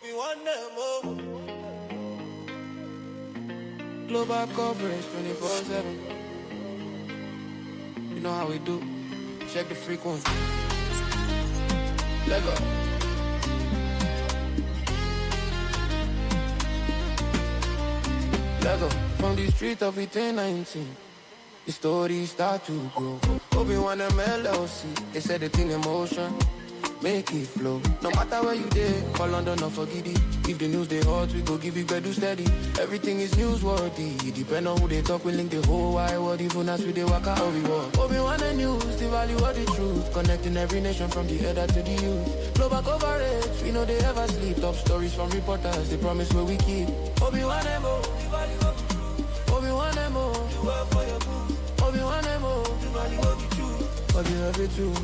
Nwanne m o. Global coverage 24/7. You know how we do. Check the frequency. Let go. Let go. From the street of 1819, the story start to grow. Obi-Wan LLC, they said the thing in motion. Make it flow. No matter where you dey, for London or for Giddy. If the news dey hot, we go give you better steady. Everything is newsworthy. It depend on who they talk, we link the whole wide world. Even as we dey waka or we walk. Obi-Wan the news, the value of the truth. Connecting every nation from the elder to the youth. Global coverage, we know they ever sleep. Top stories from reporters, they promise where we keep. Obi-Wan Mo, the value of the truth. Obi-Wan Mo, the world for your booth. Obi-Wan Mo, the value of the truth. Obi every truth.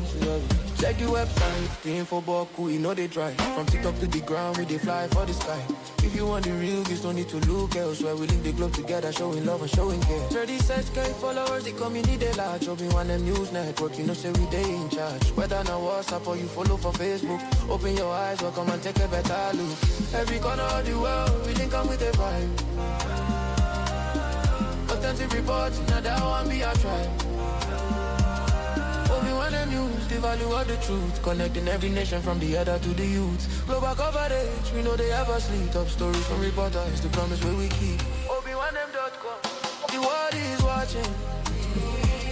Check the website, the info boku, you know they dry. From TikTok to the ground, we they fly for the sky. If you want the real, you don't need to look elsewhere. We link the globe together, showing love and showing care. 36K followers, the community they large. Obi-Wan them news network, you know say we dey in charge. Whether na WhatsApp or you follow for Facebook, open your eyes, welcome and take a better look. Every corner of the world, we link up with a vibe. Authentic reports, now that one be our tribe. Obi-Wan the news, the value of the truth. Connecting every nation from the elder to the youth. Global coverage, we know they ever sleep. Top stories from reporters, the promise where we keep. Obi-Wan.com. The world is watching.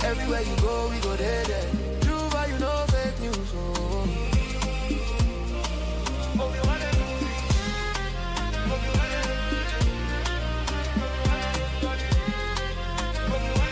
Everywhere you go, we go there, there. True value, no fake news. Oh. Obi-Wan Obi-Wan Obi-Wan.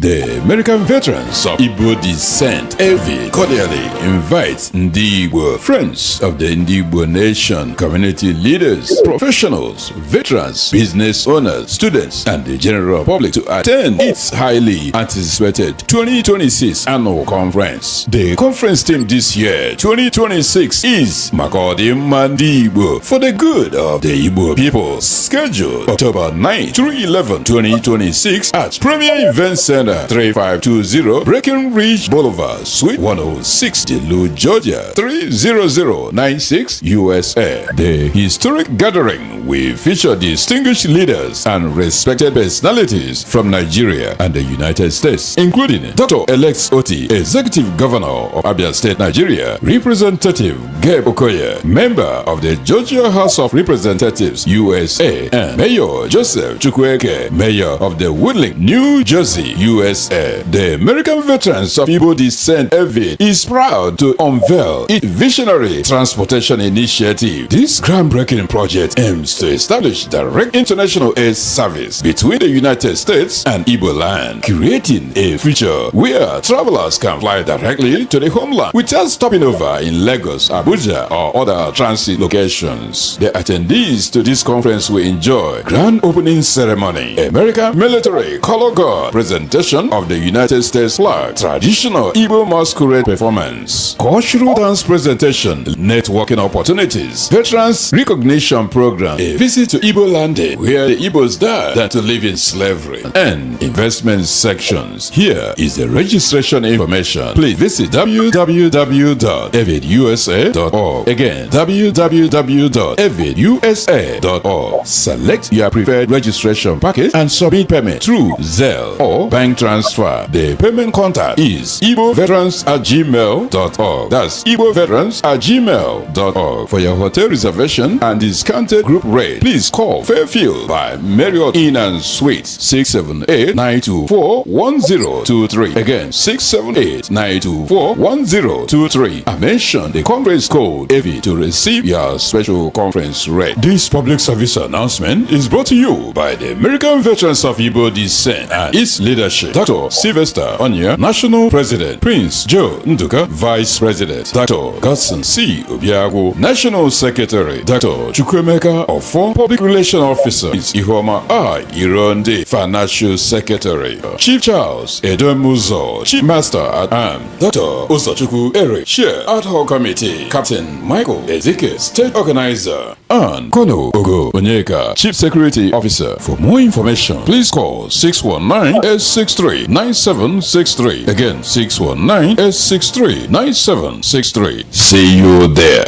The American Veterans of Igbo Descent, AVID, cordially invites Ndi Igbo, friends of the Ndi Igbo Nation, community leaders, professionals, veterans, business owners, students, and the general public to attend its highly anticipated 2026 annual conference. The conference theme this year, 2026, is Maka Ọdịmma Ndị Igbo, for the good of the Igbo people. Scheduled October 9 through 11, 2026 at Premier Event Center, 3520 Breckenridge Boulevard, Suite 106, Duluth, Georgia, 30096, USA. The historic gathering will feature distinguished leaders and respected personalities from Nigeria and the United States, including Dr. Alex Otti, Executive Governor of Abia State, Nigeria, Representative Gabe Okoye, member of the Georgia House of Representatives, USA, and Mayor Joseph Chukwueke, Mayor of the Woodlynne, New Jersey, USA. The American Veterans of Igbo Descent, AVID, is proud to unveil its visionary transportation initiative. This groundbreaking project aims to establish direct international air service between the United States and Igbo land, creating a future where travelers can fly directly to the homeland without stopping over in Lagos, Abuja, or other transit locations. The attendees to this conference will enjoy grand opening ceremony, American military color guard presentation of the United States flag, traditional Igbo masquerade performance, cultural dance presentation, networking opportunities, veterans recognition program, a visit to Igbo Landing where the Igbos died than to live in slavery, and investment sections. Here is the registration information. Please visit www.avidusa.org. Again, www.avidusa.org. Select your preferred registration package and submit payment through Zelle or bank transfer. The payment contact is igboveterans@gmail.org. That's igboveterans@gmail.org. For your hotel reservation and discounted group rate, please call Fairfield by Marriott Inn and Suites, 678 924 1023. Again, 678 924 1023. And mention the conference code AVI to receive your special conference rate. This public service announcement is brought to you by the American Veterans of Igbo Descent and its leadership. Leadership, Dr. Sylvester Onya, National President, Prince Joe Nduka, Vice President, Dr. Godson C. Obiagu, National Secretary, Dr. Chukwuemeka Ofo, Public Relation Officer, Ihuoma I. Ironde, Financial Secretary, Chief Charles Edomuzo, Chief Master at Arm, Dr. Uzochukwu Eric, Chair, Ad Hoc Committee, Captain Michael Ezike, State Organizer, and Kono Ogo Onyeka, Chief Security Officer. For more information, please call 619-863-9763. Again, 619-863-9763. See you there.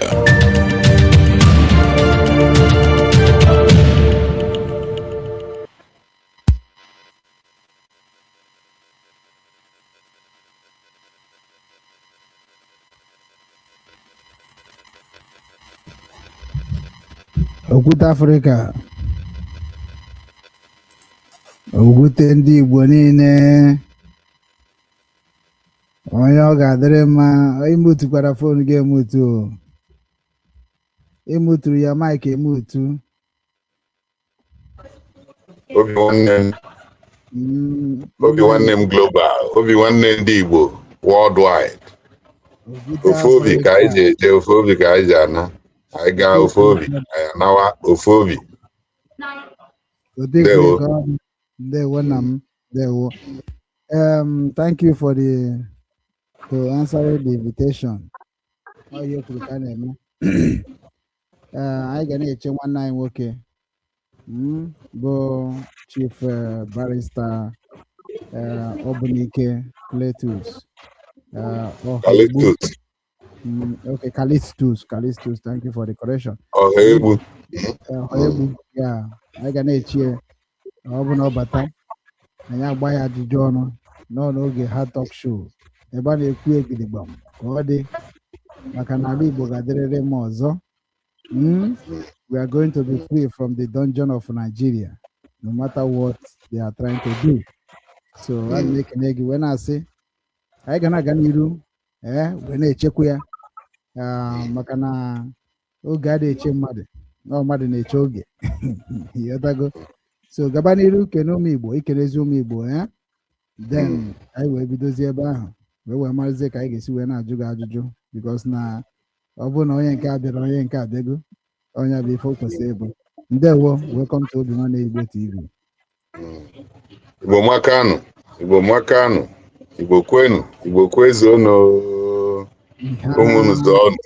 Okwute Afrịka, okwute ndị Igbo niile, onye ọ ga-adịrị mma. Imutukwara phone gị emutu o. Imuturu ya mic emutu. Obi nwanne m. Obi nwanne m global, obi nwanne ndị Igbo worldwide. Okwute Ofu obi ka anyị Afrịka. ji eje, ofu obi ka anyị ji ana. Anyị gaa ofu obi, anyị anawa ofu obi. Ote Ndewo. kwere ka ọ dị. Ndewo nna m, ndewo. Thank you for the to answering the invitation. Ọ ihe kwuru ka a na-eme. Anyị ga na-eche nwanne anyị nwoke bụ Chief Barrister Obunike Cletus Ọhaegbu. Kalitus. Okay, Callistus, Callistus, thank you for the correction. Ọha egbu. Ọhaegbu, ya, anyị ga na-eche ya. Ọ bụ na ọ bata, anyị agba ya ajụjụ ọnụ nọ n'oge ha talk show ebe a na-ekwu egidigbam ka ọ dị maka na ala Igbo ga-adịrịrị mma ọzọ. We are going to be free from the dungeon of Nigeria, no matter what they are trying to do. So a na-ekene gị wee na-asị anyị ga na-aga n'iru, ee, wee na-echekwa ya. Ah, maka na oge adịghị eche mmadụ, ọ mmadụ na-eche oge, ịghọtago? So gaba n'iru, kene ụmụ Igbo, ikelezi ụmụ Igbo, eh? Then anyị wee bidozie ebe ahụ wee marazie ka anyị ga-esi wee na-ajụ gị ajụjụ, because na ọ bụrụ na onye nke a bịara, onye nke a bịago, onye bụ ife o kwesịrị ịbụ. Ndewo, welcome to Obi Nwanne Igbo TV. Igbo makanụ, Igbo makanụ, Igbo kwenu, Igbo kwezuonụ, ụmụnụ zọọnụ.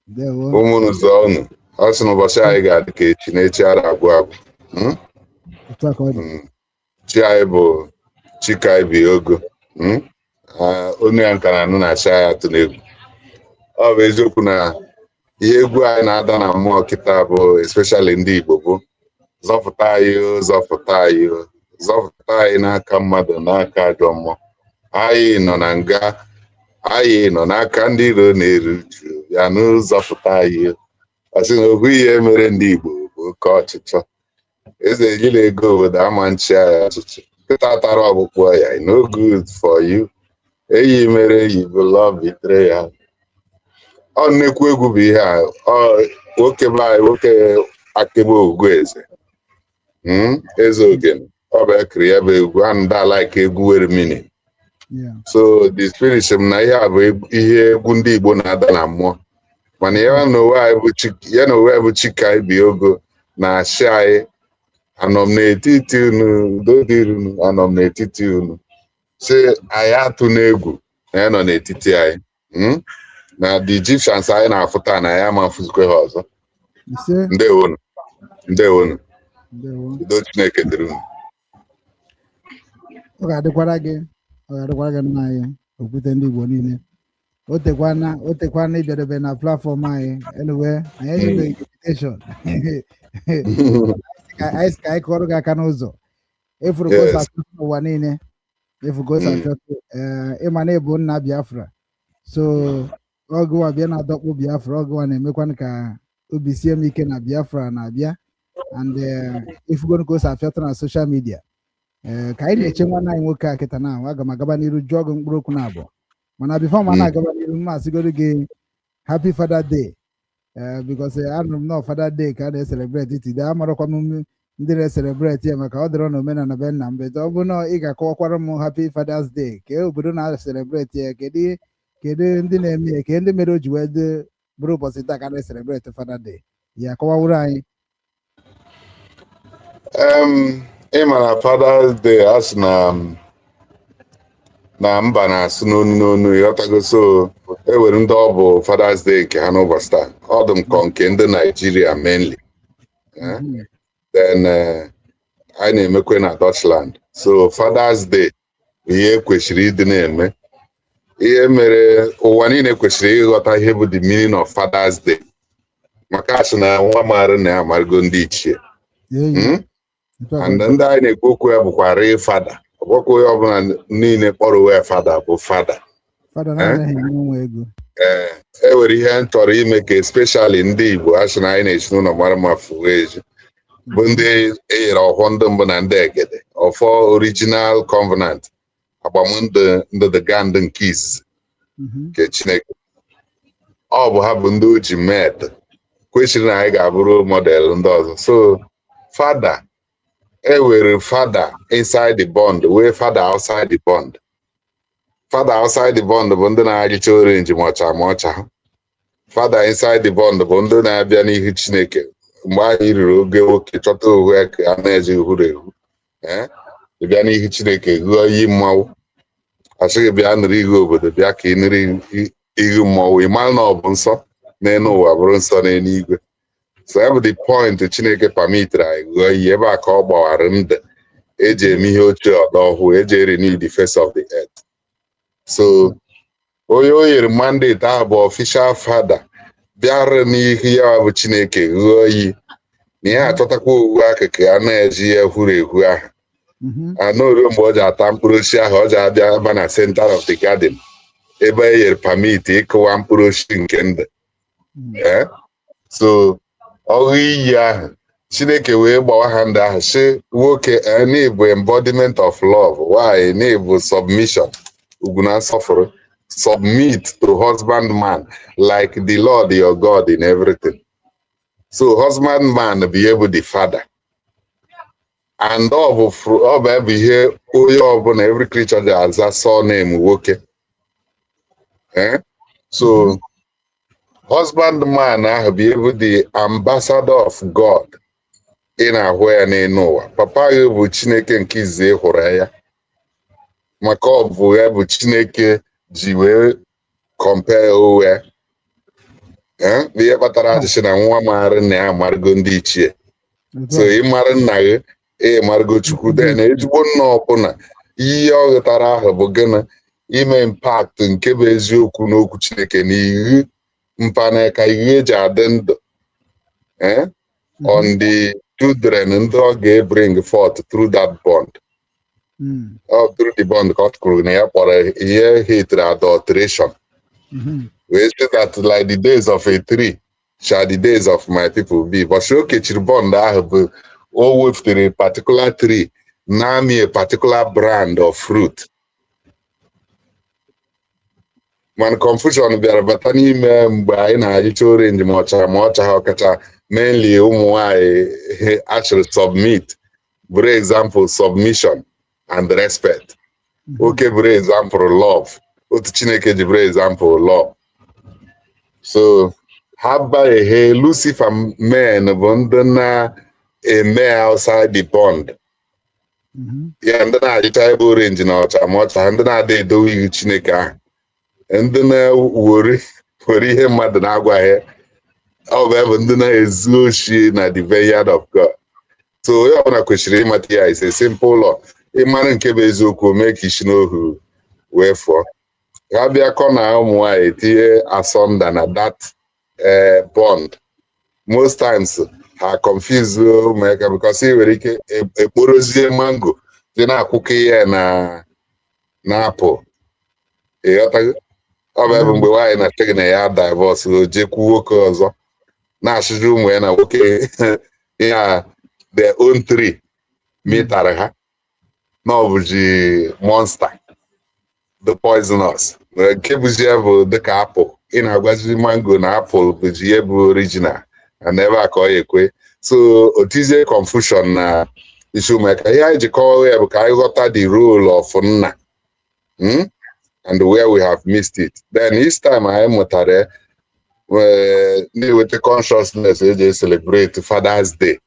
Ndewo. Ụmụnụ zọọnụ. Ọ sị na ụbọchị anyị ga-adị ka echi na echi ara agwụ agwụ. Otu a ka ọ dị. Chi anyị bụ Chikaibi Ogo. Ah, onu ya nka na anụ na-achị anyị atụ n'egwu. Ọ bụ eziokwu na ihe egwu anyị na-ada na mmụọ kịta bụ, especially ndị Igbo, bụ "Zọpụta anyị o, zọpụta anyị o, zọpụta anyị n'aka mmadụ, n'aka ajọ mmụọ. Anyị nọ na nga, anyị nọ n'aka ndị iro na-eru uju, bịa n'ụzọpụta anyị o." Ọ sị na ohu ihe mere ndị Igbo bụ oke ọchịchọ. Eze ejila ego obodo ama nchi anyị ọchịchị. Nkịta tara ọkpụkpụ ya, no good for you. Eyi mere eyi bụ love betray ya. Ọ nnekwu egwu bụ ihe a. Ọ nwoke be anyị, nwoke Akebe Ogu Eze. Eze Ogene. Ọ bụ ekiri ya bụ egwu and I like egwu nwere meaning. So the spirit m na ihe a bụ ihe egwu ndị Igbo na-ada na mmụọ. Mana ya na onwe anyị bụ ya na onwe anyị bụ Chikaibi Ogo na-achị anyị. Anọ m n'etiti unu, udo dịrị unu, anọ m n'etiti unu. Sị anyị atụ n'egwu na ya nọ n'etiti anyị. Na the Egyptians anyị na-afụ taa na ya ama afụzikwa ha ọzọ. Ise. Ndewonu. Ndewonu. Ndewo. Udo Chineke dịrị unu. Ọ ga-adịkwara gị, ọ ga-adịkwara gị, nna anyị, okwute ndị Igbo niile. O tekwana, o tekwana ịbịadebe na platform anyị. Anyway, anyị enyebeghị invitation. Anyị sị ka anyị kụọrọ gị aka n'ụzọ ịfụrụ ka o si afịọtụ n'ụwa niile, ịfụ ka o si afịọtụ. Ee, ịma na ịbụ nna Biafra, so ọgụwa bịa na-adọkpụ Biafra, ọgụwa na-emekwanụ ka obi sie m ike na Biafra na-abịa. And ifugonu ka o si afịọtụ na social media. Ee, ka anyị na-eche nwanne anyị nwoke a kịta na aga m agaba n'iru jụọ gị mkpụrụ okwu na abụọ, mana before ma na-agaba n'iru, m asịgoro gị happy Father Day, ee, because anụrụ m na Father Day ka a na-e celebrate today. Amarakwa m Ndị na-ecelebrate ya, maka ọ dịrọ na omenala be nna m. But ọ bụ na ị ga-akọwakwara m Happy Father's Day, ka obodo na-celebrate ya, kedu ndị na-eme ya, kedu ndị mere o ji wee dị bụrụ ụbọchị taa ka a na-ecelebrate Father Day ya, akọwawuru anyị. Ị ma na Father's Day, a sị na mba na-asụ n'onu n'onu, ịghọtago? So e nwere ndị ọ bụ Father's Day nke ha n'ụbọchị taa. Ọ dị m kọ nke ndị Naijiria mainly. Eh? Then anyị na-emekwe na Dutchland. So Father's Day bụ ihe kwesịrị ịdị na-eme. Ihe mere ụwa niile kwesịrị ịghọta ihe bụ the meaning of Father's Day, maka asị na nwa maara na ya amargo ndị ichie. Eyi. Otu a. And ndị anyị na-ekwu okwu ya bụkwa real father. Ọ bụkwa onye ọbụla niile kpọrọ onwe ya father bụ father. Fada na-anaghị enye nwa ego. Ee, e nwere ihe m chọrọ ime ka especially ndị Igbo, a sị na anyị na-esi n'ụlọ mara mma fuo ezi, bụ ndị enyere ọfọ ndị mbụ na ndị egede, ọfọ original covenant, agbamndụ ndụdịgandụ nke izizi nke Chineke. Ọ bụ ha bụ ndị o ji med kwesịrị na anyị ga-abụrụ model ndị ọzọ. So father, e were father inside the bond, wee father outside the bond. Father outside the bond bụ ndị na-arịcha orange ma ọcha ma ọcha ha. Father inside the bond bụ ndị na-abịa n'ihu Chineke mgbe anyị ruru oge nwoke, chọta ohu ya ka a na-eji hụrụ ehu, ee, ị bịa n'ihu Chineke gụọ iyi mmanwụ, asịghị bịa nụrụ ihu obodo, bịa ka ị nụrụ ihu mmọnwụ. Ị mara na ọ bụ nsọ n'elu ụwa, bụrụ nsọ n'eluigwe. So ya bụ the point Chineke permitiri anyị gụọ iyi ebe a, ka ọ gbawara ndụ eji eme ihe ochie ọdọ ọhụụ, eji renew the face of the earth. So onye o nyere mandate ahụ bụ official father, bịara n'ihu ya bụ Chineke gụọ iyi na ya achọtakwa owu akụkụ a na-eji ya hụrụ ehu ahụ anọ ruo mgbe ọ ji ata mkpụrụ osisi ahụ. Ọ ji abịa ba na center of the garden ebe e nyere permit ịkụwa mkpụrụ osisi nke ndụ. Ee, so ọghụ iyi ahụ, Chineke wee gbawa ha ndụ ahụ, sị nwoke n'ịbụ embodiment of love, nwanyị n'ịbụ submission, ugwu na nsọfụrụ, submit to husband man like the Lord your God in everything. So husband man bụ ihe bụ the father, and ọ bụ ebe ihe onye ọbụla, every creature ji aza surname nwoke. Eh? So husband man ahụ bụ ihe bụ the ambassador of God. Ị na-ahụ ya n'elu ụwa. Papa gị bụ Chineke nke izizi hụrụ ya, maka ọ bụ ya bụ Chineke ji wee compare onwe ya. Eh? Bụ ihe kpatara ajụsị na nwa maara nna ya amargo ndị ichie. So ị mara nna gị, ị margo Chukwu. Then ezigbo nna ọbụla, ihe ọ ghọtara ahụ bụ gịnị? Ime impact nke bụ eziokwu n'okwu Chineke na iwu mpanaka, iwu eji adị ndụ, eh? On the children ndị ọ ga-ebring forth through that bond. Ọ through the bond ka ọ kwuru na ya kpọrọ ihe hatere adulteration, wee sị that like the days of a tree shall the days of my people be. But o kechiri bond ahụ bụ o wepụtara a particular tree na-amị a particular brand of fruit. Mana confusion bịara bata n'ime mgbe anyị na-arịcha orange ma ọcha ma ọcha ha, ọkacha mainly ụmụ nwanyị actually submit bụrụ example submission and respect, nwoke bụrụ example love, otu Chineke ji bụrụ example love. So ha baghe Lucifer men bụ ndị na-eme outside the bond ya, ndị na-achịcha ebe orange na ọcha ma ọcha ha, ndị na-ada edowe iwu Chineke ahụ, ndị na-were were ihe mmadụ na-agwaghị, ọ bụ ebe ndị na-ezu oshi na the vineyard of God. So onye ọbụla kwesịrị ịmata ya. Is a simple law. Ịmara nke bụ eziokwu, mee ka isi n'ohu wee fụọ. Ha bịa kọ na ụmụ nwanyị tinye asunder na that bond. Most times ha confuse ụmụaka, because ị nwere ike ekporozie mango dị na-akwụkọ ihe na apple, ịghọtago? Ọ bụ ebe mgbe nwaanyị na-achọ gị na ya divorce, o jekwu nwoke ọzọ, na-achịzi ụmụ ya na nwoke ya, their own tree mịtara ha na ọ bụzi monster, the poisonous. Nke bụzi ya bụ dịka apple, ị na-agwazi mango na apple bụzi ihe bụ original, and ebe a ka ọ ya ekwe. So otizie confusion na isi ụmụaka. Ihe anyị ji kọwa ya bụ ka anyị ghọta the role of nna, And where we have missed it. Then each time anyị mụtara ya, na-eweta consciousness eji celebrate Father's Day.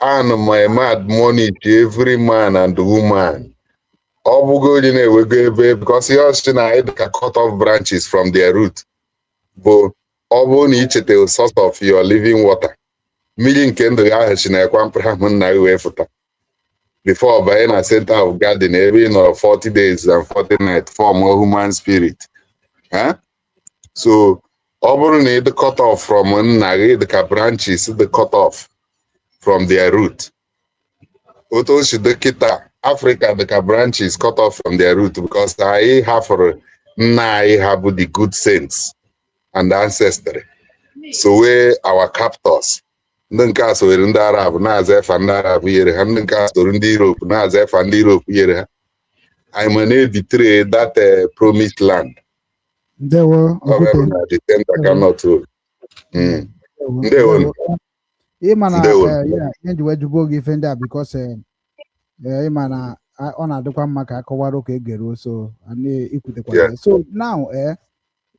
Ana m eme admonish every man and woman, ọ bụgo onye na-ewego ebe, because ihe ọchịchị na anyị dịka cut off branches from their root bụ ọ bụrụ na ị cheta source of your living water, mmiri nke ndụ gị ahụ si na ekwa mkpụrụ nna gị wee fụta before banye na center of garden ebe ị nọrọ 40 days and 40 nights, form a human spirit. Eh? So ọ bụrụ na ị dị cut off from nna gị, dịka branches dị cut off from their root, otu o si dị kịta, Africa dịka branches cut off from their root, because anyị hafụrụ nna anyị ha bụ the good saints and ancestry, so wee our captors. Ndị nke a sowere ndị Arab na-aza efa ndị Arab nyere ha, ndị nke a soro ndị Europe na-aza efa ndị Europe nyere ha. Anyị ma na-ebetray that promised land. Ndewo. Ọ bụ Okwute. ebe na the center cannot hold. Ndewo. Ndewo. Ịma na Ndewo. Ya ihe nji wee jụbuo gị ife ndị a, because ịma na ọ na-adịkwa mma ka akọwara ka egeruo, so anyị ikwutekwara ya. So now,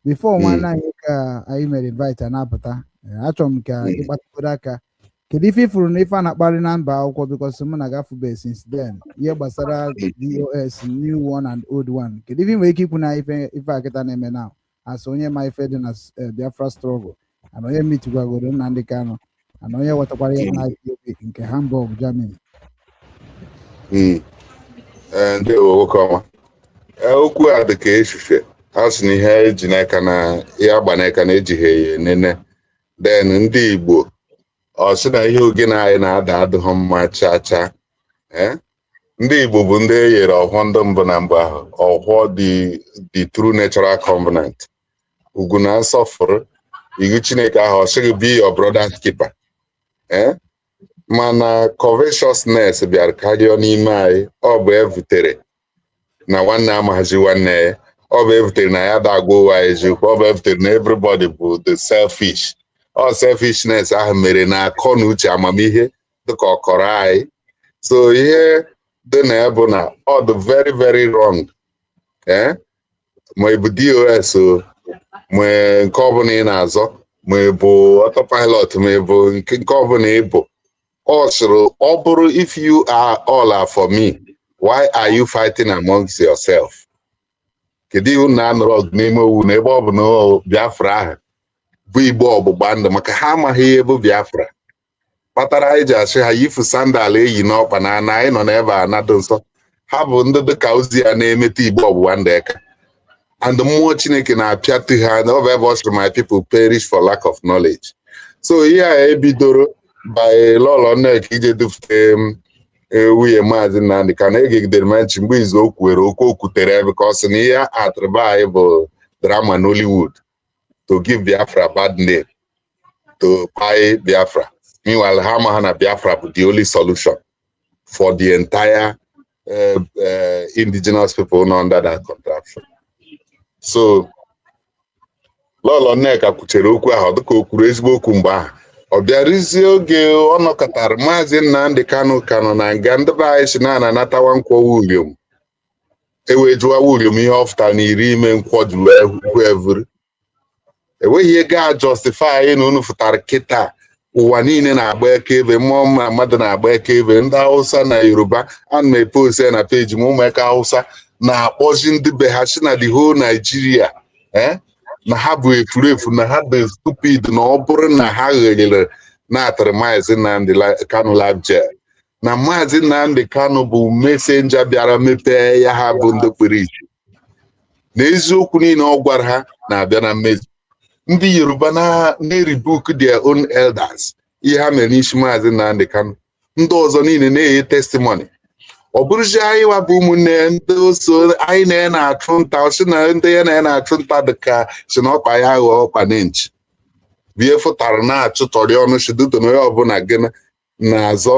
before nwanne anyị ka anyị mere invite a na-apụta, achọrọ m ka ịgbatụgoro aka, kedu ife ifuru na ife a na-akparị na mba akwụkwọ, because mụ na gafube since then, ihe gbasara DOS, new one and old one, kedu ife ị nwere ike ikwu na ife a kịta na-eme now, as onye ma ife dị na Biafra struggle and onye mitigwagoro Nnamdi Kanu and onye wetakwara ya na IPOB nke Hamburg, Germany? Ndewo, nwoke ọma. Okwu a dị ka echiche a sị na ihe eji n'aka na ihe agba n'aka na ejighị ya enene. Then ndị Igbo ọ sị na ihe ogene anyị na-ada adịghị mma chaa chaa. Ndị Igbo bụ ndị e nyere ọhụọ ndị mbụ na mbụ ahụ, ọhụọ the true natural covenant, ugwu na nsọfụrụ iwu Chineke ahụ. Ọ sịghị be your brother's keeper. Mana covetousness bịara karịa n'ime anyị. Ọ bụ evutere na nwanne amaghazi nwanne ya, ọ bụ evutere na ya da agwa ụwa eziokwu, ọ bụ evutere na everybody bụ the selfish. Ọ selfishness ahụ mere na akọ na uche amamihe dịka ọkọrọ anyị. So ihe dị na ya bụ na ọ dị very very wrong, ma ị bụ DOS o, ma nke ọbụla ị na-azọ, ma ị bụ autopilot, ma ị bụ nke ọbụla ị bụ, ọ sịrị ọ bụrụ, if you are all are for me, why are you fighting amongst yourself? Kedu iwu na-anọrọ ọgụ n'ime owu na ebe ọ bụ na Biafra ahụ bụ igbo ọgbụgba ndụ? Maka ha amaghị ihe bụ Biafra kpatara anyị ji asị ha yifu sandal eyi n'ọkpa na ana anyị nọ n'ebe a nadụ nsọ. Ha bụ ndị dịka ozi ya na-emeta igbo ọgbụgba ndụ eka, and mmụọ Chineke na-apịatụ ha. Ọ bụ ebe ọ sịrị, "My people perish for lack of knowledge." So ihe a ebidoro by Lọlọ Nneka ije dufute nwunye Maazị Nnamdị ka na-egegidere m ntị mgbe izu o kwuere okwu o kwutere ebe ka ọ sị na ihe atịrịba anyị bụ drama Nollywood to give Biafra bad name, to buy Biafra. Meanwhile, ha ama ha na Biafra bụ the only solution for the entire indigenous people nọ under that contraption. So Lọlọ Nneka kwuchere okwu ahụ, ọ dịka o kwuru ezigbo okwu mgbe ahụ. Ọ bịarụzie oge ọ nọkọtara Maazị Nnamdị Kanụ ka nọ na nga, ndị be anyị si na anatawa nkwọ William, ewee jụwa William ihe ọ fụtara na iri ime nkwọ juru evuru. Enweghị ego a justify na unu fụtara kịta. Ụwa niile na-agba akaebe, mmụọ mma mmadụ na-agba akaebe, ndị Hausa na Yoruba. Ana m epost ya na peji m. Ụmụaka Hausa na-akpọzi ndị be ha si na the whole Nigeria, na ha bụ efurefu, na ha dị stupid, na ọ bụrụ na ha ghere na-atịrị Maazị Nnamdi Kanu life jail, na Maazị Nnamdi Kanu bụ messenger bịara mepee ya. Ha bụ ndị kpere isi na eziokwu niile ọ gwara ha na-abịa na mmezu. Ndị Yoruba na-rebuke their own elders ihe ha mere n'isi Maazị Nnamdi Kanu. Ndị ọzọ niile na-enye testimony. Ọ bụrụzi anyị wa bụ ụmụnne ndị so anyị na na-achụ nta, sị na ndị ya na na-achụ nta dị ka si na ọkpa ya ghọọ ọkpa na nchi bie fụtara na-achụtọrị ọnụ shiduto na onye ọbụla gị na-azọ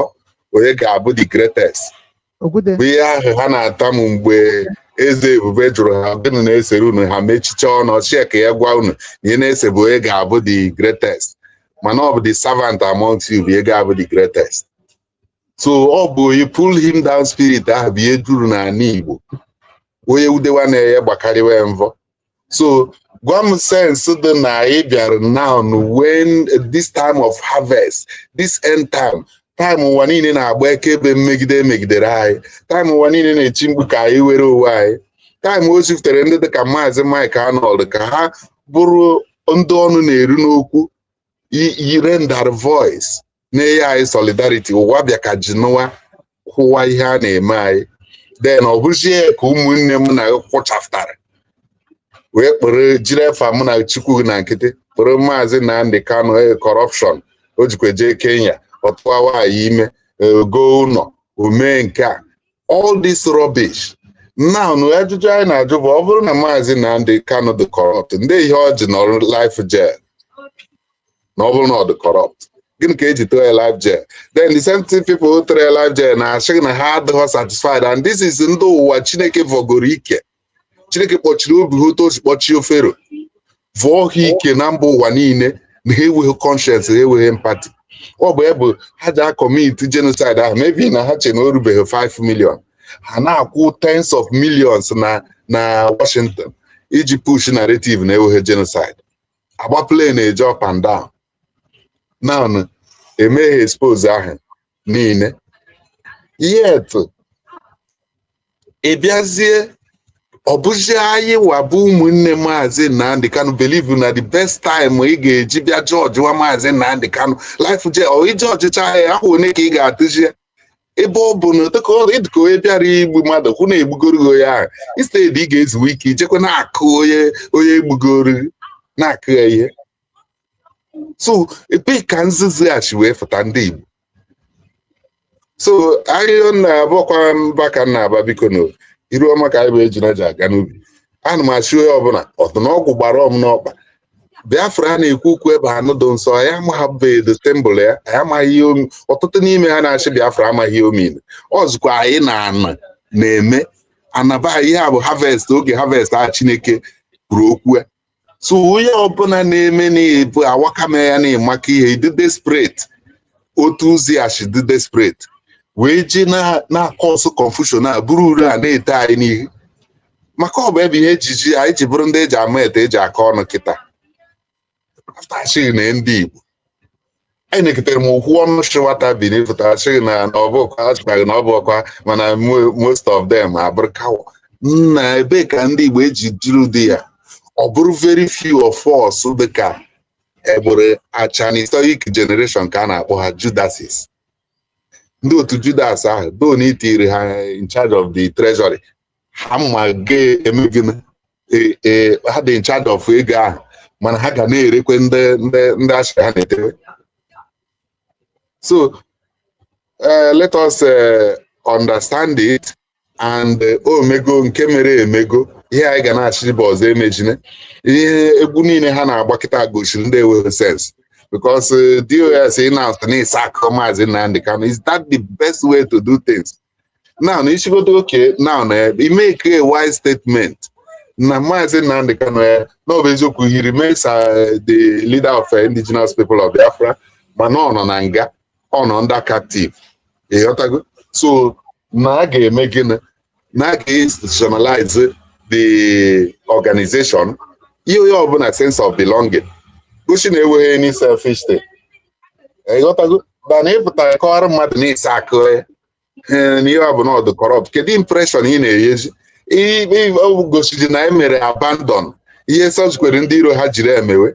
onye ga-abụ the greatest. Okwute. Bụ ihe ahụ ha na-atamu mgbe eze ebube jụrụ ha gịnị na-esere unu, ha mechicha ọnụ ọchịa ka ya gwa unu na ihe na-ese bụ onye ga-abụ the greatest. Mana ọ bụ the servant amongst you bụ ego abụ the greatest. So ọ bụ onye pull him down spirit ahụ bụ ihe juru n'ala Igbo. Onye udewa na-enye gbakarịwa mvọ. So gwa m sense dị na anyị bịara now when this time of harvest, this end time, time ụwa niile na-agba ekebe mmegide emegidere anyị, time ụwa niile na-eti mkpu ka anyị were onwe anyị, time o ziftere ndị dịka Maazị Mike Arnold ka ha bụrụ ndị ọnụ na-eru n'okwu, yirendar voice na-enye anyị solidarity. Ụwa bịa ka ji nụwa kwụwa ihe a na-eme anyị. Then ọ bụzie ka ụmụnne m na kwụchaftara wee kpere jiri efa mụ na Chukwu na nkịtị kpere Maazị Nnamdi Kanu corruption, o jikwa jee Kenya, ọtụwa nwaanyị ime, go ụlọ o mee nke a, all this rubbish. Now ajụjụ anyị na-ajụ bụ, ọ bụrụ na Maazị Nnamdi Kanu dị corrupt, ndị ihe ọ ji nọrọ life jail? Na ọ bụrụ na ọ dị corrupt, gịnị ka eji tụọ ya life jail? Then the same thing, people who tụrụ ya life jail na-asị na ha adịghị satisfied. And this is ndị ụwa Chineke vọgoro ike. Chineke kpọchiri obi ha otu o si kpọchie Fero, vụọ ha ike na mba ụwa niile na ha enweghị conscience, ha enweghị empathy. Ọ bụ ebe ha ji a-commit genocide ahụ. Maybe na ha che na o rubeghị 5 million, ha na-akwụ tens of millions na Washington iji push narrative na enweghị genocide, agba plane eje up and down. Now emeghe expose ahụ niile, yet ị bịazie, ọ bụzie anyị wa bụ ụmụnne Maazị Nnamdi Kanu believe na the best time ị ga-eji bịa judge wa Maazị Nnamdi Kanu life je ọ ije ọchịcha ya ahụ one ka ị ga-atụzi ya, ebe ọ bụ na dịka onye bịara igbu mmadụ kwụ na-egbugoro gị onye ahụ, instead ị ga-ezuwe ike ijekwa na-akụ onye egbugoro gị, na-akụ ya ihe. So ebee ka nzuzughachi wee fụta ndị Igbo? So ahịhịa na-abụkwa mba ka m na-aba. Biko, na iru ọma ka anyị bụ ejina ji aga n'ubi. Ana m achị onye ọbụla ọdụnọgwụ gbara ọm n'ọkpa. Biafra a na-ekwu okwu ebe anụ dị nsọ, anyị amaghị the symbol ya, anyị amaghị ihe ọtụtụ n'ime ha na-achị Biafra amaghị ihe omine ọzụkwa. Anyị na ana na-eme anaba ihe a bụ harvest, oge harvest a Chineke kwuru okwu ya. So onye ọbụla na-eme na-ebu awakame ya na-emaka ihe dị desperate, otu ụzọ ya si dị desperate wee ji na-akọsụ confusion a bụrụ ure a na-ete anyị n'ihu, maka ọ bụ ebe ihe ejiji anyị ji bụrụ ndị eji ama ete eji akọ ọnụ kịta. After achịghị na ndị Igbo anyị na-eketere m okwu ọnụ shiwata bini pụta achịghị na ọ bụ ọkwa achịkwaghị na ọ bụ ọkwa, mana most of them abụrụ kawa nna. Ebee ka ndị Igbo eji jiri ụdị ya? Ọ bụrụ very few of us dịka egbere Achanistoic generation ka a na-akpọ ha Judases, ndị otu Judas ahụ do na itiri ha in charge of the treasury, ha ma ga-eme gịnị? Ha dị in charge of ego ahụ, mana ha ga na-erekwe ndị asịrị ha na-etewe. So let us understand it and o mego nke mere emego. Ihe anyị ga na-achị bụ ọzọ emejine. Ihe egwu niile ha na-agba kịta gosiri ndị enweghị sense, because DOS announced na ịsa akụ Maazị Nnamdi Kanu, is that the best way to do things now? Na isigodo oke now na I make a wise statement na Maazị Nnamdi Kanu ya na ọ bụ eziokwu, he remains the leader of Indigenous People of Biafra, mana ọ nọ na nga, ọ nọ under captive, ịghọtago? So na a ga-eme gịnị? Na a ga-institutionalize the organization, ihe onye ọbụla sense of belonging, gosi na enweghị any selfish thing, ịghọtago? Mana ịpụtara kọwara mmadụ na ịsa akụ ya na ihe ọ bụ na ọ dị corrupt, kedu impression ị na-enyezi? O gosiri na e mere abandon ihe sọjikwere ndị iro ha jiri emewe.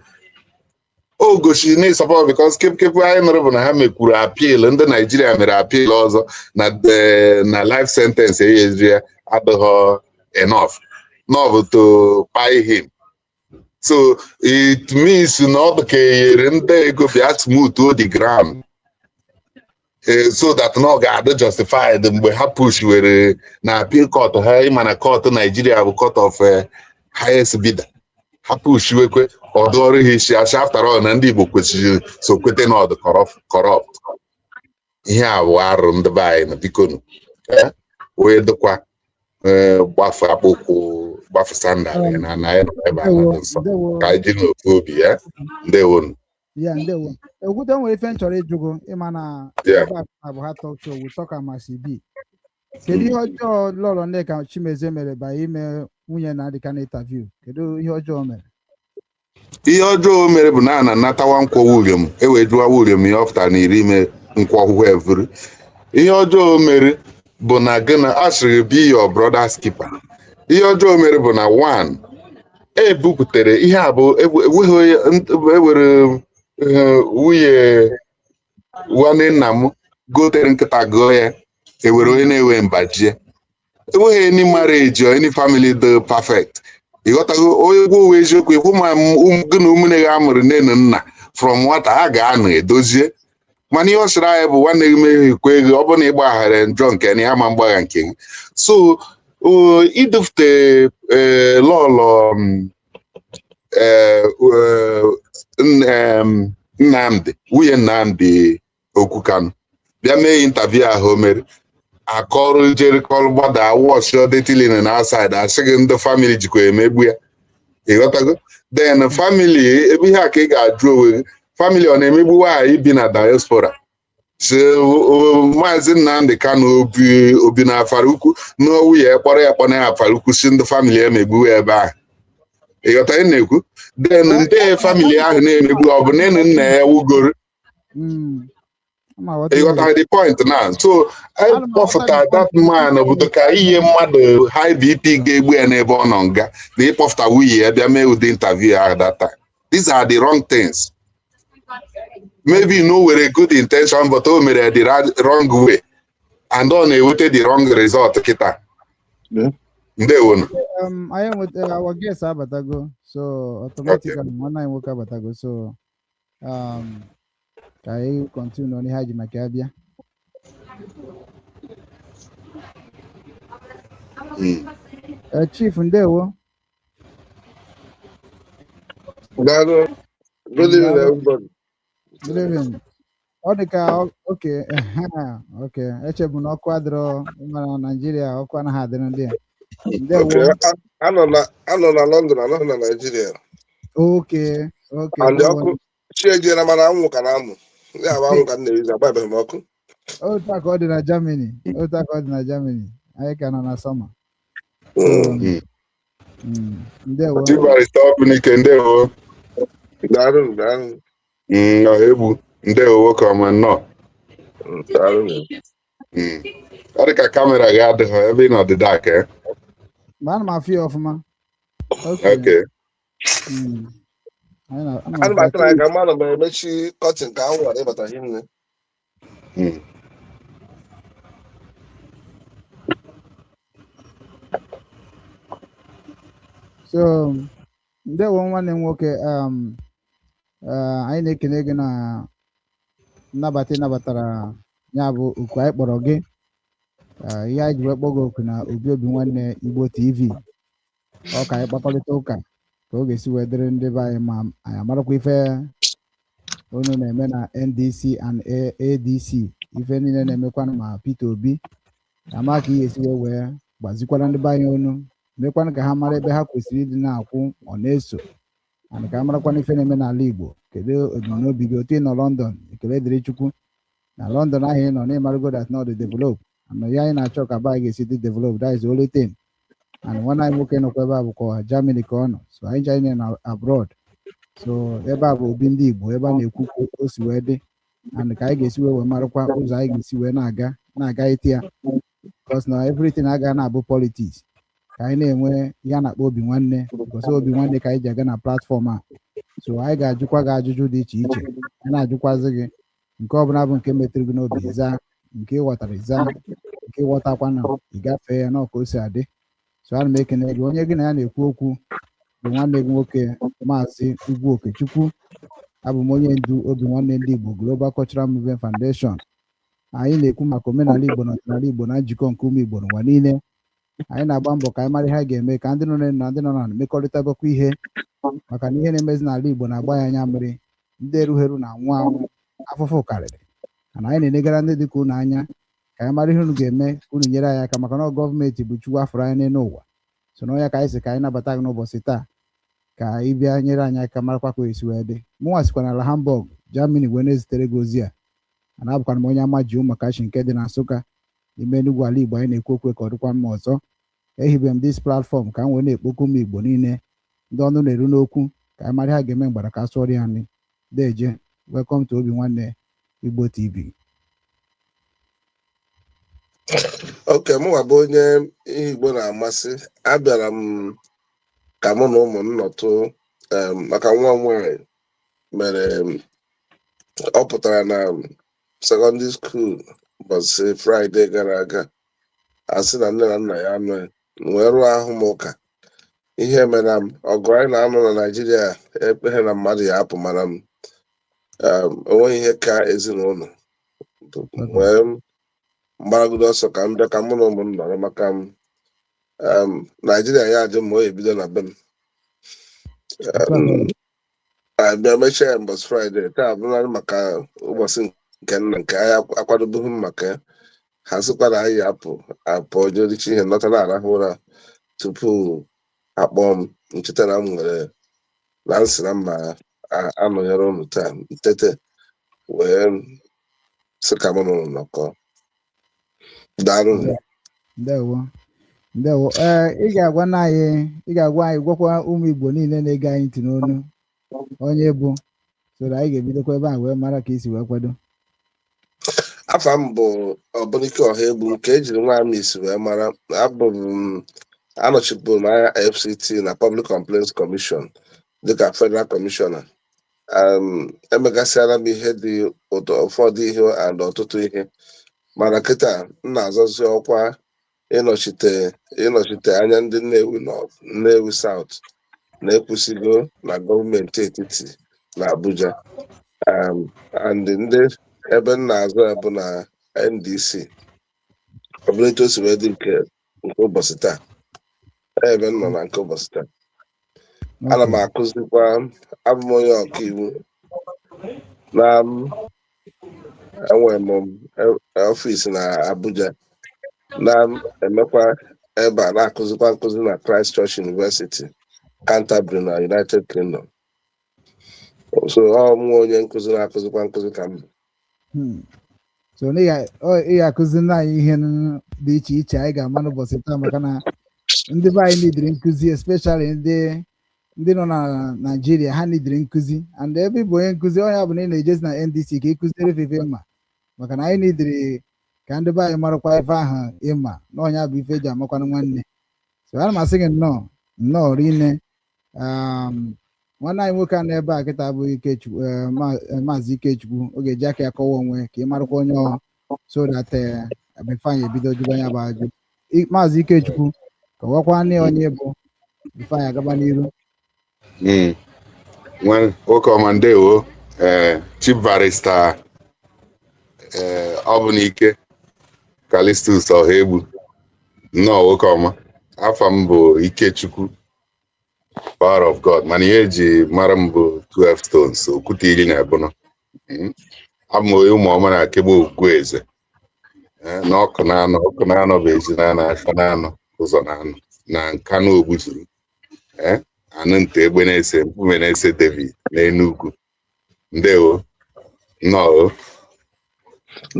O gosiri na ịsọpọ because kepụ anyị nụrụ bụ na ha mekwuru appeal, ndị Naijiria mere appeal ọzọ na life sentence enyeziri ya adịghị enough, not to buy him. So it means na ọ dị ka enyere ndị ego bịa smooth the ground, so that na ọ ga-adị justified mgbe ha push were na appeal court ha. Ịma na court Nigeria bụ court of highest bidder. Ha push wekwe ọdụ ọrụ ha isi asị after all na ndị Igbo kwesịrị so kwete na ọdụ corrupt. Ihe a bụ arụ ndị be anyị na bikonu wee dịkwa gbafu akpụkwụ, gbafu sandal na anyị nọ ebe a na nsọ ka anyị ji n'ofu obi ya. Ndewonu. Ya, ndewo. Okwute, nwere ife m chọrọ ịjụgo, ịma na ebe a bụ ha talk show, we talk am as e be. Kedu ihe ọjọọ Lọlọ Nneka Chimezie mere ba ime nwunye Nnamdi Kanu interview? Kedu ihe ọjọọ o mere? Ihe ọjọọ o mere bụ na a na-anatawa nkwọ William, e wee jụwa William ihe ọ pụtara na iri ime nkwọ ọhụhụ evuru. Ihe ọjọọ o mere bụ na gịnị a sịrị, "Be your brother's keeper." Ihe ọjọọ o mere bụ na one e buputere ihe a bụ enweghị onye ewere nwunye nwanne nna m gotere nkịta gụọ ya, ewere onye na-enwe mbajie. Enweghị any marriage or any family dị perfect, ịghọtago? Onye gwa uwe eziokwu ikwu ma gị na ụmụnne gị amụrụ nne na nna from nwata ha ga-anọ edozie. Mana ihe ọ sịrị anyị bụ nwanne gị mehiekwa ego, ọ bụrụ na ị gbaghara njọ nke na ya ma mgbagha nke gị. So idufute lọlọ Nnamdi, nwunye Nnamdi Okwu Kanu, bịa mee interview ahụ o mere, akọrọ jerikọrọ gbada wọchị detilin na outside, asị gị ndị family jikwa emegbu ya, ịghọtago? Then family ebe ihe a ka ị ga-ajụ onwe gị, family ọ na-emegbu nwaanyị bi na diaspora? Si Maazị Nnamdi Kanu obi obi na Afara Ukwu na nwunye kpọrọ ya kpọrọ ya Afara Ukwu, si ndị family emegbu ya ebe ahụ, ịghọta ihe m na-ekwu? Then ndị family ahụ na-emegbu, ọ bụ nne na nna ya wugoro? Ama aghọta ihe. Ịghọtara the point now? So Ana m aghọta ịkpọfụta the that point. man obodo ka ihe mmadụ high BP ga-egbu ya n'ebe ọ nọ nga na ịkpọfụta nwunye ya bịa mee ụdị interview ahụ that time. These are the wrong things. Maybe no were good intention, but o mere the wrong way and ọ na-eweta the wrong result kịta. Ndewonu. Anyị nweta our guest abatago, so automatically nwanne anyị nwoke abatago, so ka anyị continue n'ihe anyị ji maka ya bịa. Chief, ndewo. Daalụ. Good evening, Daalụ. everybody. Good evening. Ọ dị ka oke oke echebu na ọkụ adịrọ na Naijiria, ọkụ anaghị adịrị ndị a. Ndewo. Okay, anọ na London, anọ na Nigeria. Okay. And No ọkụ worry. chi ejiela, mana anwụ ka na-amụ. Ya bụ anwụ ka m na-erizi, agbabeghị m ọkụ. Otu a ka ọ dị na Germany, otu a ka ọ dị na Germany, anyị ka nọ na summer, so ndewo. Chief Barrister Obunike, ndewo. Daalụ, daalụ. Ọha egbu, ndewo, nwoke ọma, nnọọ. Daalụ. Ọ dị ka camera gị adịghị ebe ị nọ dị dark, eh? Ma ana m afụ ya ọfụma. Okay. Okay. Anyị na ana m Ana m afụ ya. atara ya ka mmadụ ma emechi curtain ka anwụ ghara ịbata hinne. So ndewo, nwanne m nwoke. Anyị na-ekele gị na nnabata ị nabatara ya bụ oku anyị kpọrọ gị. Ihe anyị ji wee kpọọ gị oku na Obi Obi Nwanne Igbo TV, ọ ka anyị kpakọrịta ụka ka ọ ga-esi wee dịrị ndị be anyị, ma anyị amarakwa ife unu na-eme na NDC and ADC, ife niile na-emekwanụ, ma Peter Obi ama ka ihe esi wee gbazikwara ndị be anyị onu, mekwanụ ka ha mara ebe ha kwesịrị ịdị na-akwụ ọ na-eso and ka a marakwana ife na-eme n'ala Igbo. Kedu ebumnobi gị otu ị nọ London? Ekele dịrị Chukwu na London ahụ ị nọ na ịmarago that not develop, and ya anyị na-achọ ka be anyị ga-esi dị develop. That is the only thing. And nwanne anyị nwoke nọkwa ebe a bụkwa Germany ka ọ nọ, so anyị ji na abroad, so ebe a bụ obi ndị Igbo, ebe a na-ekwu ka o si wee dị and ka anyị ga-esi wee marakwa ụzọ anyị ga-esi wee na-aga na-aga ite ya, because na everything agaghị na-abụ politics. Ka anyị na-enwe ihe a na-akpọ obi nwanne, because obi nwanne ka anyị ji aga na platform a. So anyị ga-ajụkwa gị ajụjụ dị iche iche, anyị na-ajụkwazị gị nke ọbụla bụ nke metụrụ gị n'obi, zaa nke ị ghọtara, zaa nke ịghọtakwana, ị gafee ya na ka o si adị. So ana m ekene gị. Onye gị na ya na-ekwu okwu bụ nwanne gị nwoke, Maazị Ugwu Okechukwu. Abụ m onye ndu Obi Nwanne Ndị Igbo Global Cultural Movement Foundation. Anyị na-ekwu maka omenala Igbo na ọdịnala Igbo na njikọ nke ụmụ Igbo n'ụwa niile. Anyị na-agba mbọ ka anyị mara ihe a ga-eme ka ndị nọ n'elu na ndị nọ n'ala mekọrịtabakwa ihe, maka na ihe na-emezi n'ala Igbo na-agba ya anya mmiri. Ndị erughị eru na-anwụ anwụ, afụfụ karịrị, mana anyị na-enegara ndị dịka unu anya ka anyị mara ihe unu ga-eme ka unu nyere anyị aka, maka na ọ gọọmenti bụ Chukwu afụrụ anyị n'elu ụwa. So na onye ka anyị si ka anyị nabata gị n'ụbọchị taa. Ka ị bịa nyere anyị aka marakwa ka o esi wee dị. Mụnwa sikwa n'ala Hamburg, Germany wee na-ezitere gị ozi a. Ana abụkwana m onye ama ji ụmụakachi nke dị na Nsụka n'ime Enugwu, ala Igbo. Anyị na-ekwu okwu ka ọ dịkwa mma ọzọ. Ehibe m this platform ka m wee na-ekpokwu ụmụ Igbo niile ndị ọnụ na-eru n'okwu, ka anyị mara ha ga-eme mgbara ka a sụọrọ ya nri. Deje, welcome to Obi Nwanne Igbo TV. Oke mụnwa bụ onye ihe Igbo na-amasị. Abịara m ka mụ na ụmụ m nọtụ maka nwa m nwanyị mere ọ pụtara na secondary school ụbọchị Friday gara aga, a sị na nne na nna ya anọghị, m wee rụọ ahụ m ụka ihe mere m. Ọgụ anyị na-anụ na Naịjirịa ekpeghe na mmadụ ya apụ, mana m onweghị ihe ka ezinụlọ wee mgbaragodo ọsọ ka m bịa ka mụ na ụmụ m nọrọ, maka m Naijiria ya adị mma, o ebido na be m. Abịa mechie ya mbọchị Friday. Taa abụrụla maka ụbọchị nke nna nke anyị akwadobeghị m maka ya. Ha sịkwa na anyị apụ apụ jericha ihe nọta na-arahụ ụra tupu akpọọ m ncheta na m nwere na nsị na mma anọnyere unu taa. Ntete wee sị ka mụ na unu nọkọ. Daalụ. Ndewo, ndewo. Ee, ị ga-agwa na anyị, ị ga-agwa anyị, gwakwa ụmụ Igbo niile na-ege anyị ntị n'onu onye bụ soro anyị ga-ebidokwa ebe a wee mara ka isi wee kwado. Afa m bụ Ọbụnike Ọhaegbu, nke ejiri nwa m isi wee mara. Abụ m anọchipụrụ m anya FCT na Public Complaints Commission dịka Federal Commissioner. Emegasịala m ihe dị ụtọ, ụfọdụ ihe and ọtụtụ ihe, mana kịta m na-azọzi ọkwa ịnọchite anya ndị Nnewi North, Nnewi South na-ekwusigo na gọọmenti etiti na Abuja. And ndị ebe m na-azụ ya bụ na NDC. Ọ bụrụ etu o si wee dị nke ụbọchị taa, ebe m nọ na nke ụbọchị taa, ana m akụzikwa. Abụ m onye ọkaiwu na enwere m ọfịs na Abuja, na-emekwa ebe a na-akụzikwa nkụzi na Christ Church University, Canterbury na United Kingdom. So ọ mụ onye nkụzi na-akụzikwa nkụzi ka m bụ. So na ị ga-akụziri anyị ihe dị iche iche anyị ga-ama n'ụbọchị taa, maka na ndị be anyị nidiri nkụzi, especially ndị nọ na Naịjirịa, ha nidiri nkụzi. And ebe ị bụ onye nkụzi, onye bụ na ị na-ejezi na NDC ka ị kụziere ife ịma, maka na anyị nidiri ka ndị be anyị marakwa ife ahụ ịma na ọnya bụ ife eji amakwanụ nwanne. So ana m asị gị nnọọ, nnọọ rinne. Nwanne anyị nwoke a nọ ebe a kịta abụghị Ikechukwu, Maazị Ikechukwu. Ọ ga-eji aka ya kọwa onwe ka ị marakwa onye ọ, so that before anyị ebido jụba ya bụ ajụ. Maazị Ikechukwu, kọwakwa nne onye bụ before anyị agaba n'iru. Nwoke ọma, ndewo. Ee, Chief Barrister, ee, ọ bụ n'ike Callistus Ọhaegbu. Nnọọ, nwoke ọma. Afa m bụ Ikechukwu Power of God, mana ihe eji mara m bụ 12 Stones, okwute 12. Abụ m onye ụmụ ọma na akegbe ogwu eze. Ee, na ọkụ na-anọ, ọkụ na-anọ bụ ezi na-anọ, afọ na-anọ, ụzọ na-anọ na Nkanu Ogbuzuru. Ee, anụ nta egbe na-ese mkpume na-ese David n'Enugwu. Ndewo, nnọọ.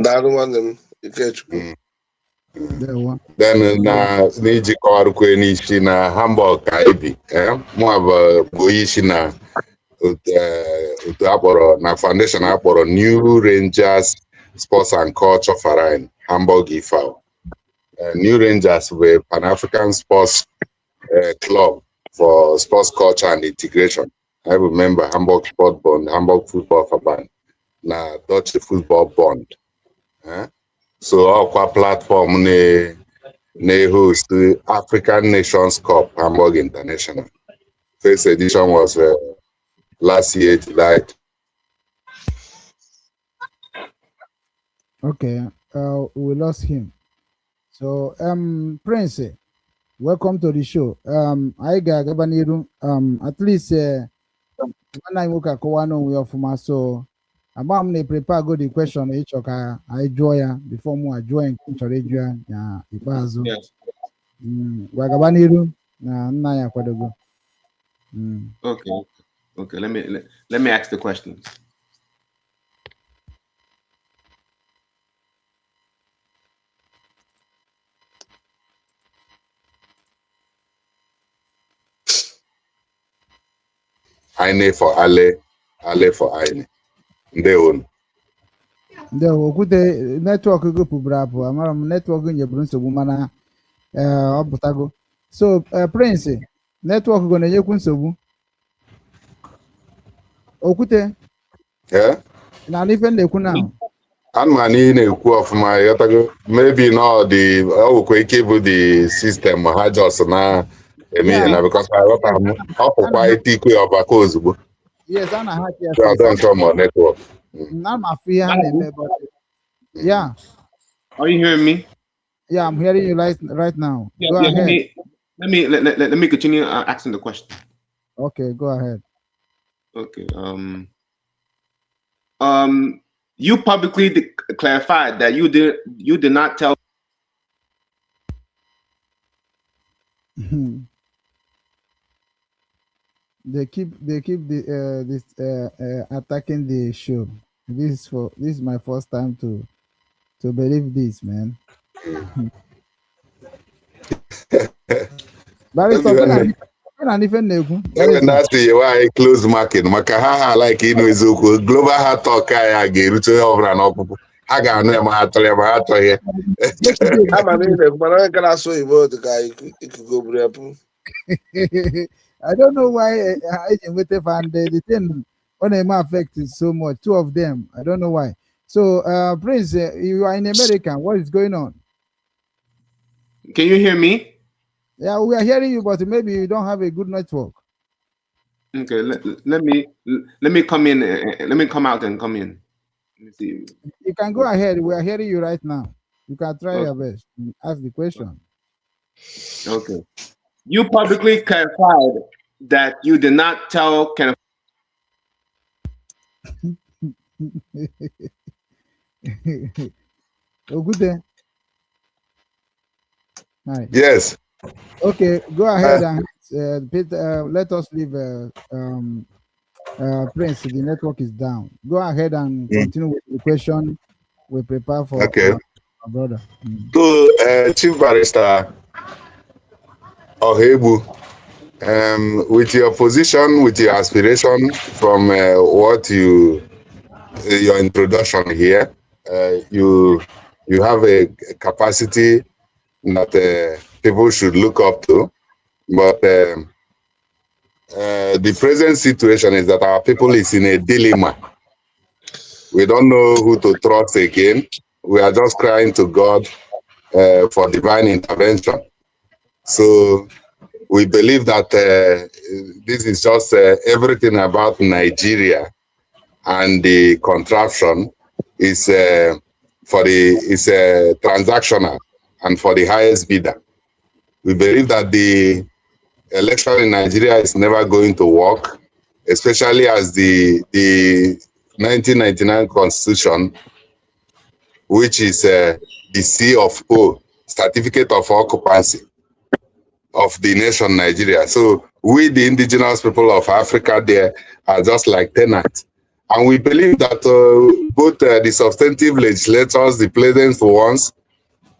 Daalụ, nwanne m Ikechukwu. Ndewo. Then na n'iji kọwarukwe n'isi na Hamburg ka anyị bi, mụa bụ onye isi na otu akpọrọ na foundation akpọrọ New Rangers Sports and Culture Verein Hamburg e.V. New Rangers bụ a Pan-African sports club for sports culture and integration. I bụ member Hamburg Sport Bond, Hamburg Football Verband na Dutch Football Bond. So ọkwa platform na na-host African Nations Cup Hamburg International. First edition was last year, July. Okay, we lost him. So, Prince, welcome to the show. Anyị ga-agaba n'iru. At least, nwanne anyị nwoke akọwa n'onwe ya ọfụma. So, agba m na prepare go the question ịchọ ka anyị jụọ ya before mụ ajụọ ya nke m chọrọ ịjụ ya na ikpeazụ. Yes. Gwa gaba n'iru na nna ya akwadogo. Okay. Okay. Let me ask the questions. Aine for Ale, Ale for Aine. Ndewo. Ndewo, Okwute. Network gị pụburu apụ. Amara m network nyeburu nsogbu, mana ọ pụtago. So Prince, network gị na-enyekwu nsogbu, Okwute. Yeah? Na ife m na-ekwu na Ana m anụ ihe na-ekwu ọfụma, ịghọtago? Maybe na ọ dị, ọ nwekwa ike ịbụ the system ha just na-eme ihe na because aghọta m ọ pụkwa ite ikwe ọbaka ozugbo. Yes, a na-ha ya. So I don't know my network. Na m afụ ihe ha na-eme, but yeah. Are you hearing me? Yeah, I'm hearing you right now. Yeah, Go yeah, let ahead. me let me continue asking the question. Okay, go ahead. Okay. You publicly clarified that you did not tell They keep the this attacking the show. This is my first time to believe this, man. Barrister, Obi na ife m na-ekwu. Enwe na-asị nyewe anyị close marking maka ha like ịnụ eziokwu. Global Hard Talk anyị a ga-erute onye ọbụla n'ọkpụkpụ. Ha ga-anụ ya ma ha chọrọ ya ma ha achọghị ya. Ama m ihe na-ekwu, mana onye nke na-asụ oyibo dị ka ikuku oburu ya pụ. I don't know why I enweta and the thing ọ na-eme affect so much. Two of them, I don't know why. So Prince, you are in America. What is going on? Can you hear me? Yeah, we are hearing you, but maybe you don't have a good network. Okay, let me come in. Let me come out and come in. Let me see. You can go ahead. We are hearing you right now. You can try Okay. your best and ask the question. Okay. You publicly clarified that you did not tell Kenneth Ogute. Hi. Yes. Okay, go ahead and Peter, let us leave Prince. The network is down. Go ahead and continue with the question we prepare for our brother. So, Chief Barrister Ohebu, with your position, with your aspiration from what you your introduction here, you have a capacity that people should look up to. But the present situation is that our people is in a dilemma. We don't know who to trust again. We are just crying to God for divine intervention. So we believe that this is just everything about Nigeria and the contraption is for the is transactional and for the highest bidder. We believe that the election in Nigeria is never going to work, especially as the 1999 constitution, which is the C of O, certificate of occupancy of the nation Nigeria. So we, the indigenous people of Africa, there are just like tenants. And we believe that both the substantive legislators, the present ones,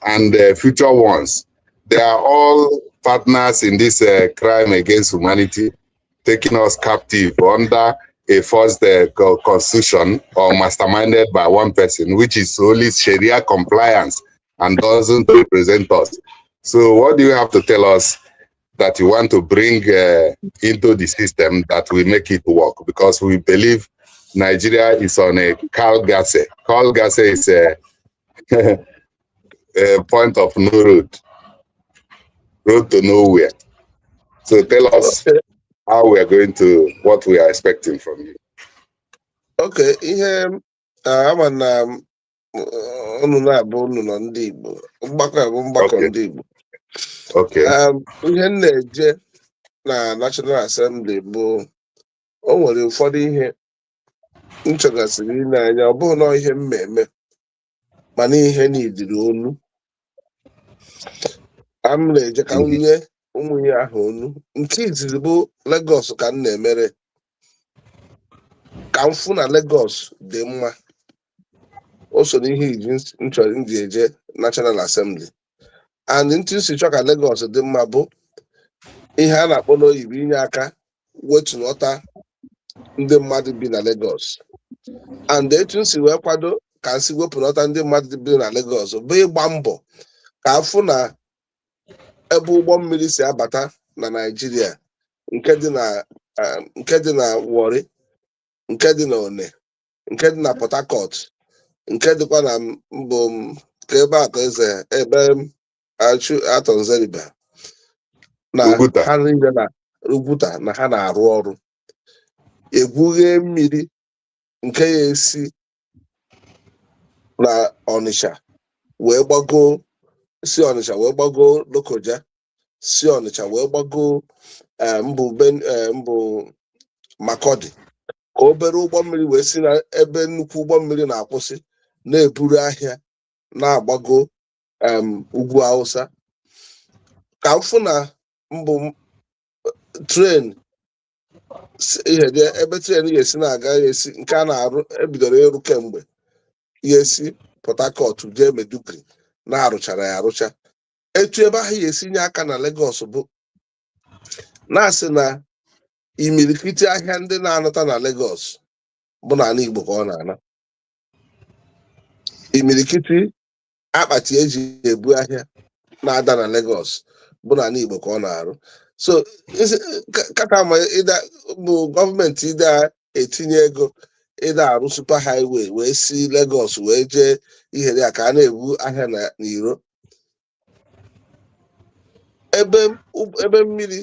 and the future ones, they are all partners in this crime against humanity, taking us captive under a forced constitution or masterminded by one person, which is only Sharia compliance and doesn't represent us. So what do you have to tell us that you want to bring into the system that will make it work? Because we believe Nigeria is on a Kalgase. Kalgase is a point of no road, road to nowhere. So tell us how we are going to, what we are expecting from you. Okay, ihe ama na unu na-abụ unu nọ ndị Igbo, mgbakọ a bụ mgbakọ ndị Igbo. Ihe m na-eje na National Assembly bụ o nwere ụfọdụ ihe m chọgasịrị ile anya. Ọ bụghị na ihe m eme, mana ihe n'idiri onu a m na-eje ka m nye Ụmụ ihe ahụ onu nke izizi bụ Lagos ka m na-emere ka m fụ na Lagos dị mma. O so n'ihe iji m chọrọ m ji eje National Assembly, and ntụ si chọ ka Lagos dị mma bụ ihe a na-akpọ n'oyibo inye aka wetunọta ndị mmadụ bi na Lagos. And etu m si wee kwado ka m si wepụnọta ndị mmadụ bi na Lagos bụ ịgba mbọ ka afụ na ebe ụgbọ mmiri si abata na Naịjirịa, nke dị na Warri, nke dị na One, nke dị na Port Harcourt, nke dịkwa na mbụ ka ebe a ka eze ebe achụ atọ Nzeribe na Oguta. Ha niile na Oguta na ha na-arụ ọrụ egwughe mmiri nke ya esi na Ọnịsha wee gbagoo, si Ọnịsha wee gbagoo Lokoja, si Ọnịsha wee gbagoo mbụ mbụ Makọdị, ka obere ụgbọ mmiri wee si na ebe nnukwu ụgbọ mmiri na-akwụsị na-eburu ahịa na-agbago ugwu Hausa, ka m fụ na mbụ train ihe dị ebe train ga-esi na-aga, ya esi nke a na-arụ ebidoro ịrụ kemgbe, ya esi Port Harcourt jee Maiduguri na-arụchara ya arụcha. Etu ebe ahụ ya esi nye aka na Lagos bụ na-asị na imirikiti ahịa ndị na-anata na Lagos bụ n'ala Igbo ka ọ na-ana. Imirikiti akpati eji ebu ahịa na-ada na Lagos bụ n'ala Igbo ka ọ na-arụ. So kata ma ịda bụ gọọmenti ịda etinye ego ịda arụ super highway wee si Lagos wee jee ihere ya ka a na-ebu ahịa na n'iro ebe mmiri.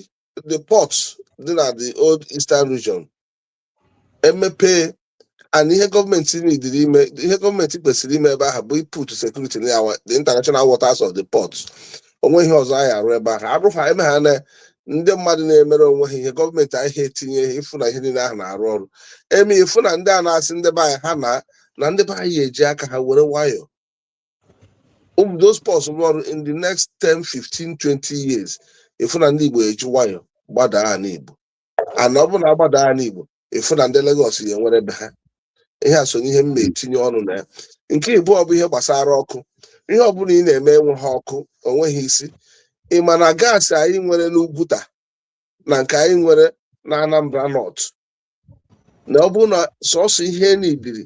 The port dị na the old Eastern Region emepe, and ihe gọọmenti nidiri ime, ihe gọọmenti kwesịrị ime ebe ahụ bụ put security na the international waters of the port. Onwe ihe ọzọ anyị arụ ebe ahụ arụ ha eme ha na ndị mmadụ na-emere onwe ha ihe. Gọọmenti ahịa etinye ịfụ na ihe niile ahụ na-arụ ọrụ eme, ịfụ na ndị a na-asị ndị be anyị ha na ndị be anyị eji aka ha were nwayọọ those ports rụọ ọrụ in the next 10, 15, 20 years. Ịfụ na ndị Igbo eji nwayọọ gbadaa ala Igbo, ana ọ bụ na agbada ala Igbo, ịfụ na ndị Lagos ya enwere ebe ha. Ihe a so n'ihe m na-etinye ọnụ na ya. Nke ịbụọ bụ ihe gbasara ọkụ. Ihe ọbụla ị na-eme enweghị ọkụ, onweghị isi. Ị ma na gas anyị nwere n'Ugwuta na nke anyị nwere na Anambra North, na ọ bụrụ na sọsọ ihe n'ibiri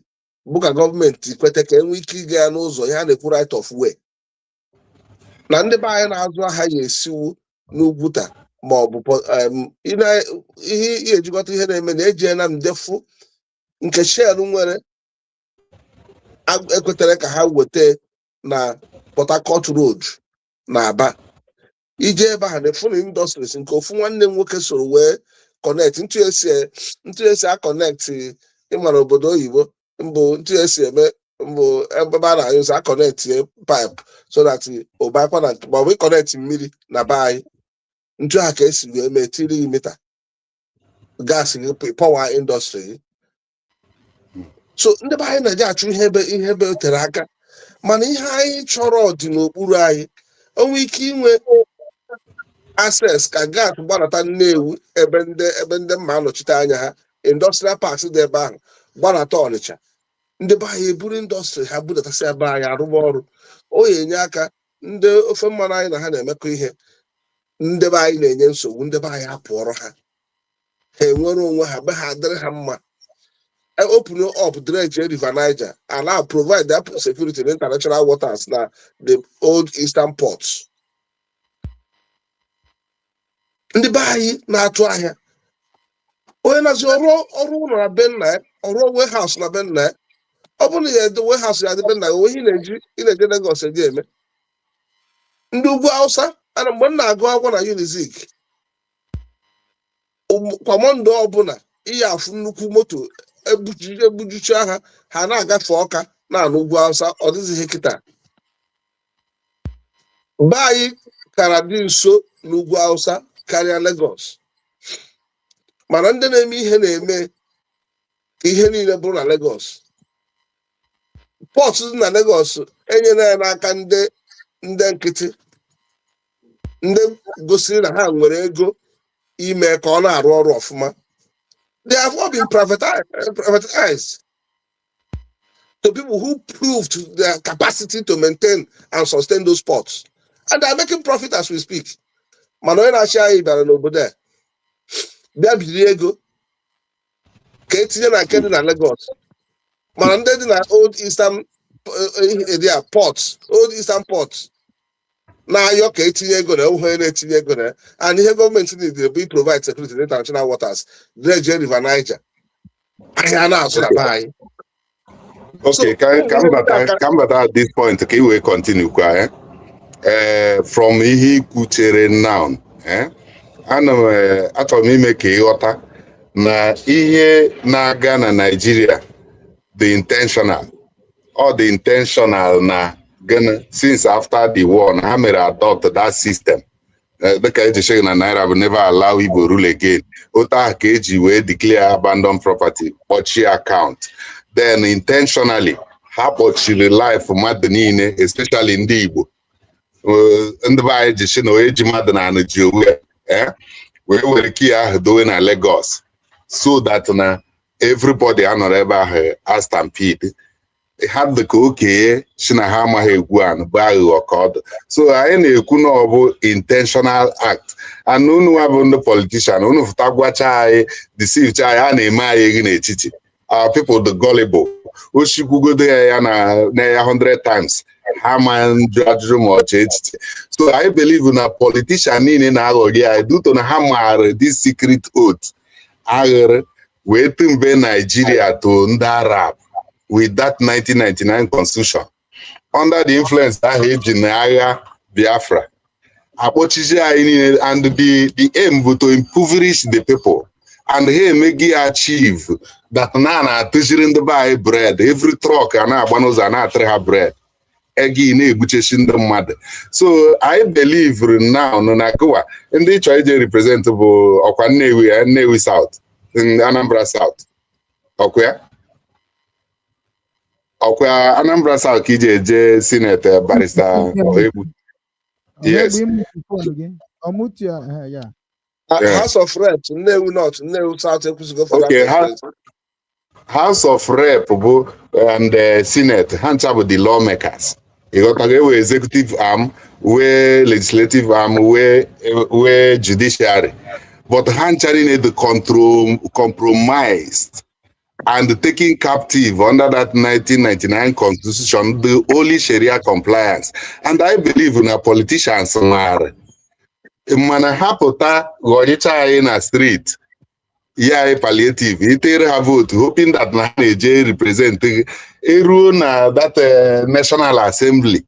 bụ ka gọọmenti kweta ka enwee ike ịga ya n'ụzọ ihe a na-ekwu right of way, na ndị be anyị na-azụ ahịa ya esiwu n'Ugwuta ma ọ bụ ihe ihe ejikọta ihe na-eme na ejiela m defu nke Shell nwere ekwetere ka ha weta na Port Harcourt Road na Aba. Ije ebe ahụ na funu industries nke ofu nwanne m nwoke soro wee connect ntụ esi a connect. Ịmara obodo oyibo mbụ ntụ esi eme mbụ ebe a na-anyụ nsị a connect pipe so that ụbakwa na maọbụ ị connect mmiri na be anyị, ntụ a ka esi wee mee tiri meter gas gị power industry gị. So ndị be anyị na-eji achụ ihe ebe tere aka, mana ihe anyị chọrọ dị n'okpuru anyị. Onwe ike inwe access ka gas gbadata Nnewi, ebe ndị mma anọchite anya ha, industrial parks dị ebe ahụ, gbadata Ọnịcha, ndị be anyị eburu industry ha budatasị ebe anyị arụba ọrụ. O ya enye aka ndị ofe mmanụ anyị na ha na-emekọ ihe. Ndị be anyị na-enye nsogbu, ndị be anyị apụọrọ ha, ha enwere onwe ha, be ha adịrị ha mma. Open up dredge River Niger, allow provide that security in international waters na the old eastern ports. Ndị be anyị na-atụ ahịa, onye na-azụ ọrụ ọrụ ụlọ na be nna ya, ọrụ warehouse na be nna ya, ọ bụrụ na ya edo warehouse ya dị be nna ya, onwe ihe ị na-eje Lagos eji eme. Ndị ugwu Hausa ana mgbe m na-agụ akwụkwọ na Unizik, kwa Monday ọbụla ihe afụ nnukwu moto ebujucha ha, ha na-agafe Ọka na-anụ ugwu Hausa. Ọ dịzighị kịta. Be anyị kara dị nso n'ugwu Hausa karịa Lagos, mana ndị na-eme ihe na-eme ka ihe niile bụrụ na Lagos. Port dị na Lagos enyela ya n'aka ndị nkịtị. Ndị gosiri na ha nwere ego ime ka ọ na-arụ ọrụ ọfụma, they have all been privatized to people who proved their capacity to maintain and sustain those ports, and they are making profit as we speak. Mana onye na-achị anyị bịara n'obodo a bịa biri ego ka etinye na nke dị na Lagos, mana ndị dị na Old Eastern area port, Old Eastern Port, na-ayọ ka etinye ego na onye na-etinye ego na. And ihe gọọmenti need bụ provide security in international waters, dredge River Niger, ahịa na-azụ na be anyị. Okay, ka m bata at this point ka ị wee continue kwa, eh? From ihe ikwuchere now, eh? Ana m achọrọ m ime ka ị ghọta na ihe na-aga na Nigeria dị intentional. Ọ dị intentional na gịnị? Since after the war na ha mere adopt that system. Dịka eji sị na Naira bụ never allow Igbo rule again, otu ahụ ka eji wee declare abandon property, kpọchie account. Then intentionally ha kpọchiri life mmadụ niile, especially ndị Igbo. Ndị be anyị ji sị na onye ji mmadụ na anụ ji onwe ya, wee were key ahụ dowe na Lagos so that na everybody anọrọ ebe ahụ a stampede ha dị ka okenye si na ha amaghị egwu anụ bụ aghụghọ ka ọ dị. So anyị na-ekwu na ọ bụ intentional act, and unu nwa bụ ndị politician, unu fụta gwacha anyị, deceive anyị, a na-eme anyị ehi n'etiti. Our people the gullible, ochikwugodo ya ya na ya 100 times, ha ma njụ ajụjụ ma ọ chee echiche. So I believe na politician niile na-aghọghi anyị duto na ha maara this secret oath aghịrị wee tụmbe Nigeria to ndị Arab with that 1999 constitution under the influence ahụ eji na agha Biafra akpọchizi anyị niile. And the aim bụ to impoverish the people, and ha emeghị achieve that. Na na-atụziri ndị be anyị bread, every truck a na-agba n'ụzọ a na-atịrị ha bread, ego ị na-egbuchesi ndị mmadụ. So I believe now nọ na Goa ndị chọrọ ije represent bụ ọkwa Nnewi ya, Nnewi South, Anambra South, ọkwa ya, ọkwa Anambra South ka iji eje Senate, Barrister Egbu. Yes. Ya. House of Reps, Nnewi North, Nnewi South ekwuzigo for Okay, that president. House of Rep bụ and Senate, ha ncha bụ the lawmakers. Ịghọtago? Ewe executive arm, wee legislative arm, wee judiciary, but ha ncha niile dị control compromised and taken captive under that 1999 constitution, the only Sharia compliance. And I believe na politicians maara, mana ha pụta ghọrịcha anyị na street ya anyị palliative, itere ha vote hoping that na ha na-eje represent gị. Eruo na that National Assembly,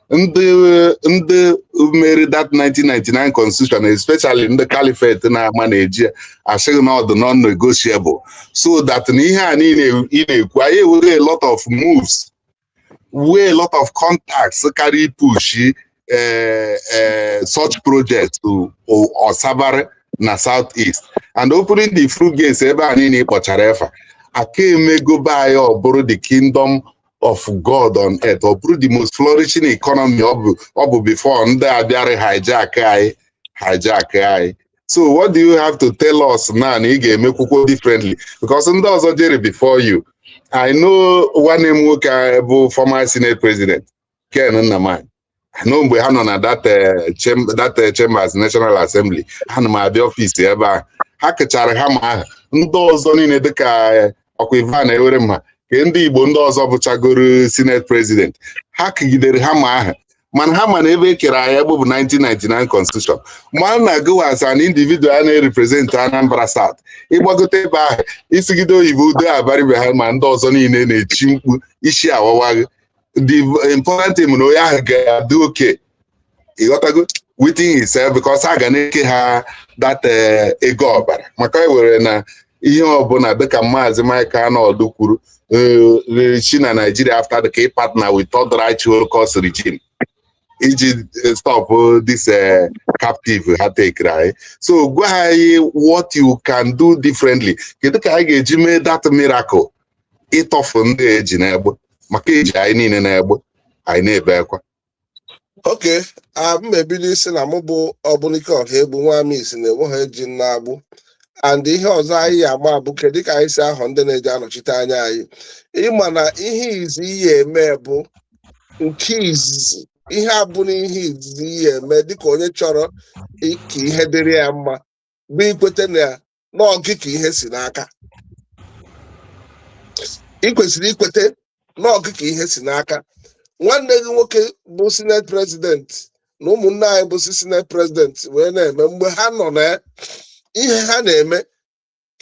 ndị mere that 1999 constitution, especially ndị caliphate na-ama na-eji asịghị na ọ dị non-negotiable, so that na ihe a niile ị na-ekwu, anyị enweghị a lot of moves, wee a lot of contacts carry push such projects to Osabari na South East and opening the fruit gates ebe a niile ị kpọchara efa aka emego be anyị, ọ bụrụ the kingdom of God on earth, ọ bụrụ the most flourishing economy ọ bụ before ndị abịara hijack anyị, hijack anyị. So what do you have to tell us now na ị ga-emekwukwo differently? Because ndị ọzọ jere before you, I know nwanne m nwoke bụ former Senate President Ken Nnamani. I know mgbe ha nọ na that chambers, National Assembly, ha na m abịa ọfisi ebe ahụ, ha kechara ha ma ahụ ndị ọzọ niile dịka ọkwa Ivan ewere m ha ka ndị Igbo ndị ọzọ bụchagoro Senate President, ha kegidere ha ma ahụ, mana ha ma na ebe e kere anyị egbe bụ 1999 constitution. Ma na go as an individual na-represent Anambra South, ịgbagote ebe ahụ, isigide oyibo udo abaribe ha, ma ndị ọzọ niile na-echi mkpu isi awawa gị. The important thing na onye ahụ ga-adị oke, ịghọtago, within himself, because a ga na-eke ha that ego ọbara maka ewere na ihe ọbụla dịka Maazị Mike Arnold kwuru chi na Nigeria after the partner with Third Reich Holocaust regime iji stop this captive ha tekere anyị. So gwa anyị what you can do differently. Kedu ka anyị ga-eji mee that miracle ịtọfụ ndị eji n'egbe, maka eji anyị niile n'egbe, anyị na-ebe akwa? Oke m ebido isi na mụ bụ Ọbụnike Ọha Egbu nwa Amis na-enwe ha eji na-agbụ. And ihe ọzọ anyị ama bụ, kedu ka anyị si ahọ ndị na-eji anọchite anya anyị? Ịma na ihe izi ihe eme bụ nke izizi, ihe abụ na ihe izizi ihe eme dịka onye chọrọ ka ihe dịrị ya mma bụ ikwete na n'ọgị ka ihe si n'aka. Ị kwesịrị ikwete n'ọgị ka ihe si n'aka. Nwanne gị nwoke bụ senate president na ụmụnne anyị bụ si senate president wee na-eme mgbe ha nọ na ihe ha na-eme,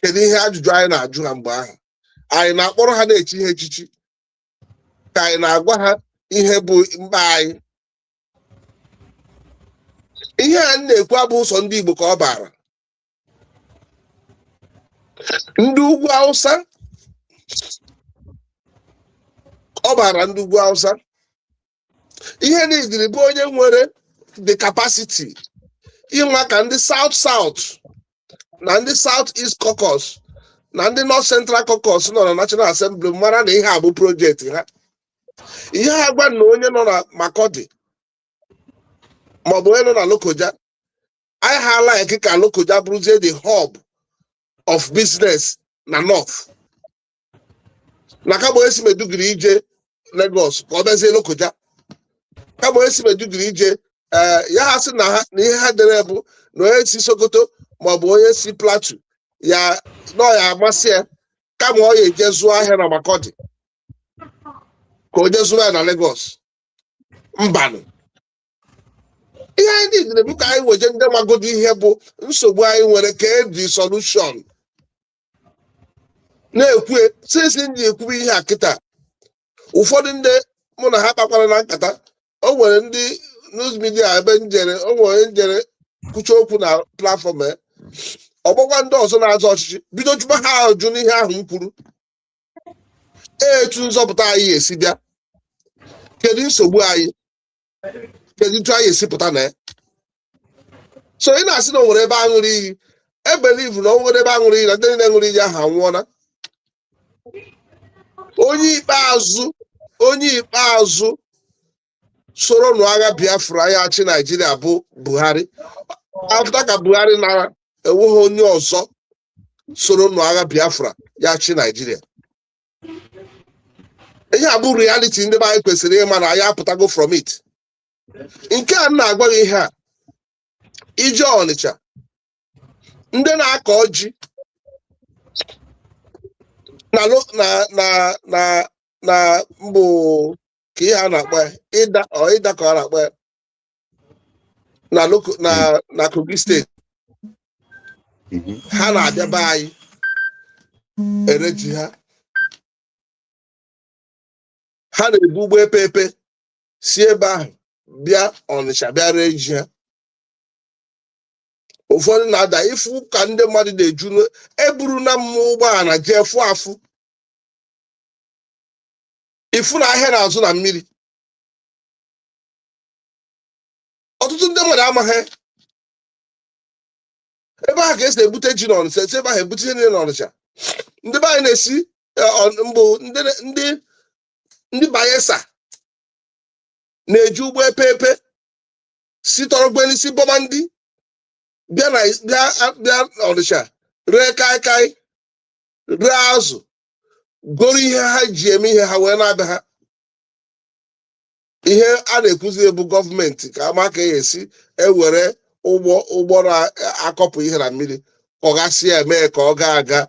kedu ihe ajụjụ anyị na-ajụ ha mgbe ahụ? Anyị na-akpọrọ ha na-echi ihe echichi, ka anyị na-agwa ha ihe bụ mkpa anyị? Ihe a na-ekwu abụ ụsọ ndị Igbo ka ọ bara ndị ugwu Hausa, ọ bara ndị ugwu Hausa. Ihe niile bụ onye nwere the capacity ịnwa ka ndị South South na ndị South East Caucus na ndị North Central Caucus nọ na National Assembly mara na ihe a bụ project ha. Ihe ha gwa na onye nọ na Makurdi maọbụ onye nọ na Lokoja, anyị ha like ka Lokoja bụrụzie the hub of business na North, na kama onye si Maiduguri ije Lagos ka ọ bịazie Lokoja, kama onye si Maiduguri ije ya, ha sị na ha na ihe ha dere bụ na onye si Sokoto maọbụ onye si Plateau ya na ọ ya amasị ya, kama ọ ya eje zụọ ahịa na Makurdi ka o jee zụọ ya na Lagos. Mbanụ, ihe anyị niile bụ ka anyị weje ndị magodo ihe bụ nsogbu anyị nwere, ka e solution na-ekwu. Since ndị ekwube ihe a kịta, ụfọdụ ndị mụ na ha kpakwara na nkata, o nwere ndị news media ebe njere, o nwere njere kwucha okwu na platform ya, ọgbakwa ndị ọzọ na-azọ ọchịchị bido jụba ha ajụ n'ihe ahụ m kwuru. Etu nzọpụta anyị esi bịa, kedu nsogbu anyị, kedu etu anyị esi pụta na ya? So ị na-asị na o nwere ebe aṅụrụ iyi, e believe na o nwere ebe aṅụrụ iyi na ndị niile ṅụrụ iyi ahụ anwụọla. Onye ikpeazụ, onye ikpeazụ soro n'agha Biafra ya achị Naijiria bụ Buhari. After ka Buhari nara, enweghị onye ọzọ soro n'agha Biafra ya achị Naijiria. Ihe a bụ reality ndị be anyị kwesịrị ịma na anyị apụtago from it. Nke a m na-agwa gị, ihe a ije Ọnịcha, ndị na-akọ ji na na na na na mbụ ka ihe a na-akpọ ya ịda, ọ ịda ka ọ na-akpọ ya na loko na Kogi State, ha na-abịa be anyị ere ji ha. Ha na-ebu ụgbọ epe epe si ebe ahụ bịa Ọnịcha bịa ree ji ha. Ụfọdụ na-ada ifu ka ndị mmadụ na-eju eburu na mmụọ ụgbọala jee fụ afụ ifu na ahịa na-azụ na mmiri. Ọtụtụ ndị mmadụ amaghị ebe ahụ ka esi ebute ji n'Ọnịcha, esi ebe ahụ ebute ihe niile n'Ọnịcha. Ndị be anyị na-esi mbụ ndị Bayelsa na-eji ụgbọ epe epe si Tọrọgbeni, si Bọmandị bịa na bịa Ọnịcha ree kaikai, ree azụ, goro ihe ha ji eme ihe ha wee na-abịa ha. Ihe a na-ekwuzi bụ gọọmenti ka ama ka esi ewere ụgbọ na-akọpụ ihe na mmiri kọgasị ya, eme ka ọ gaa aga.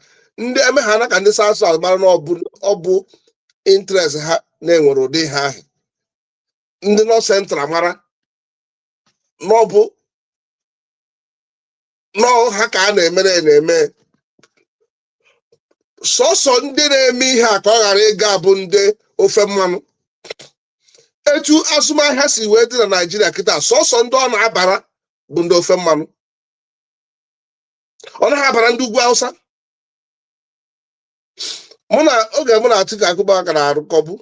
Ndị eme ha na ka ndị South South mara na ọ bụ interest ha na-enwere ụdị ihe ahụ. Ndị North Central mara na ọ bụ nọọ ha ka a na-emere na-eme. Sọsọ ndị na-eme ihe a ka ọ ghara ịga bụ ndị ofe mmanụ. Etu azụmahịa si wee dị na Naịjirịa kịta, sọsọ ndị ọ na-abara bụ ndị ofe mmanụ, ọ naghị abara ndị ugwu Hausa. Mụ na oge mụ na Atiku Abubakar na-arụkọbụ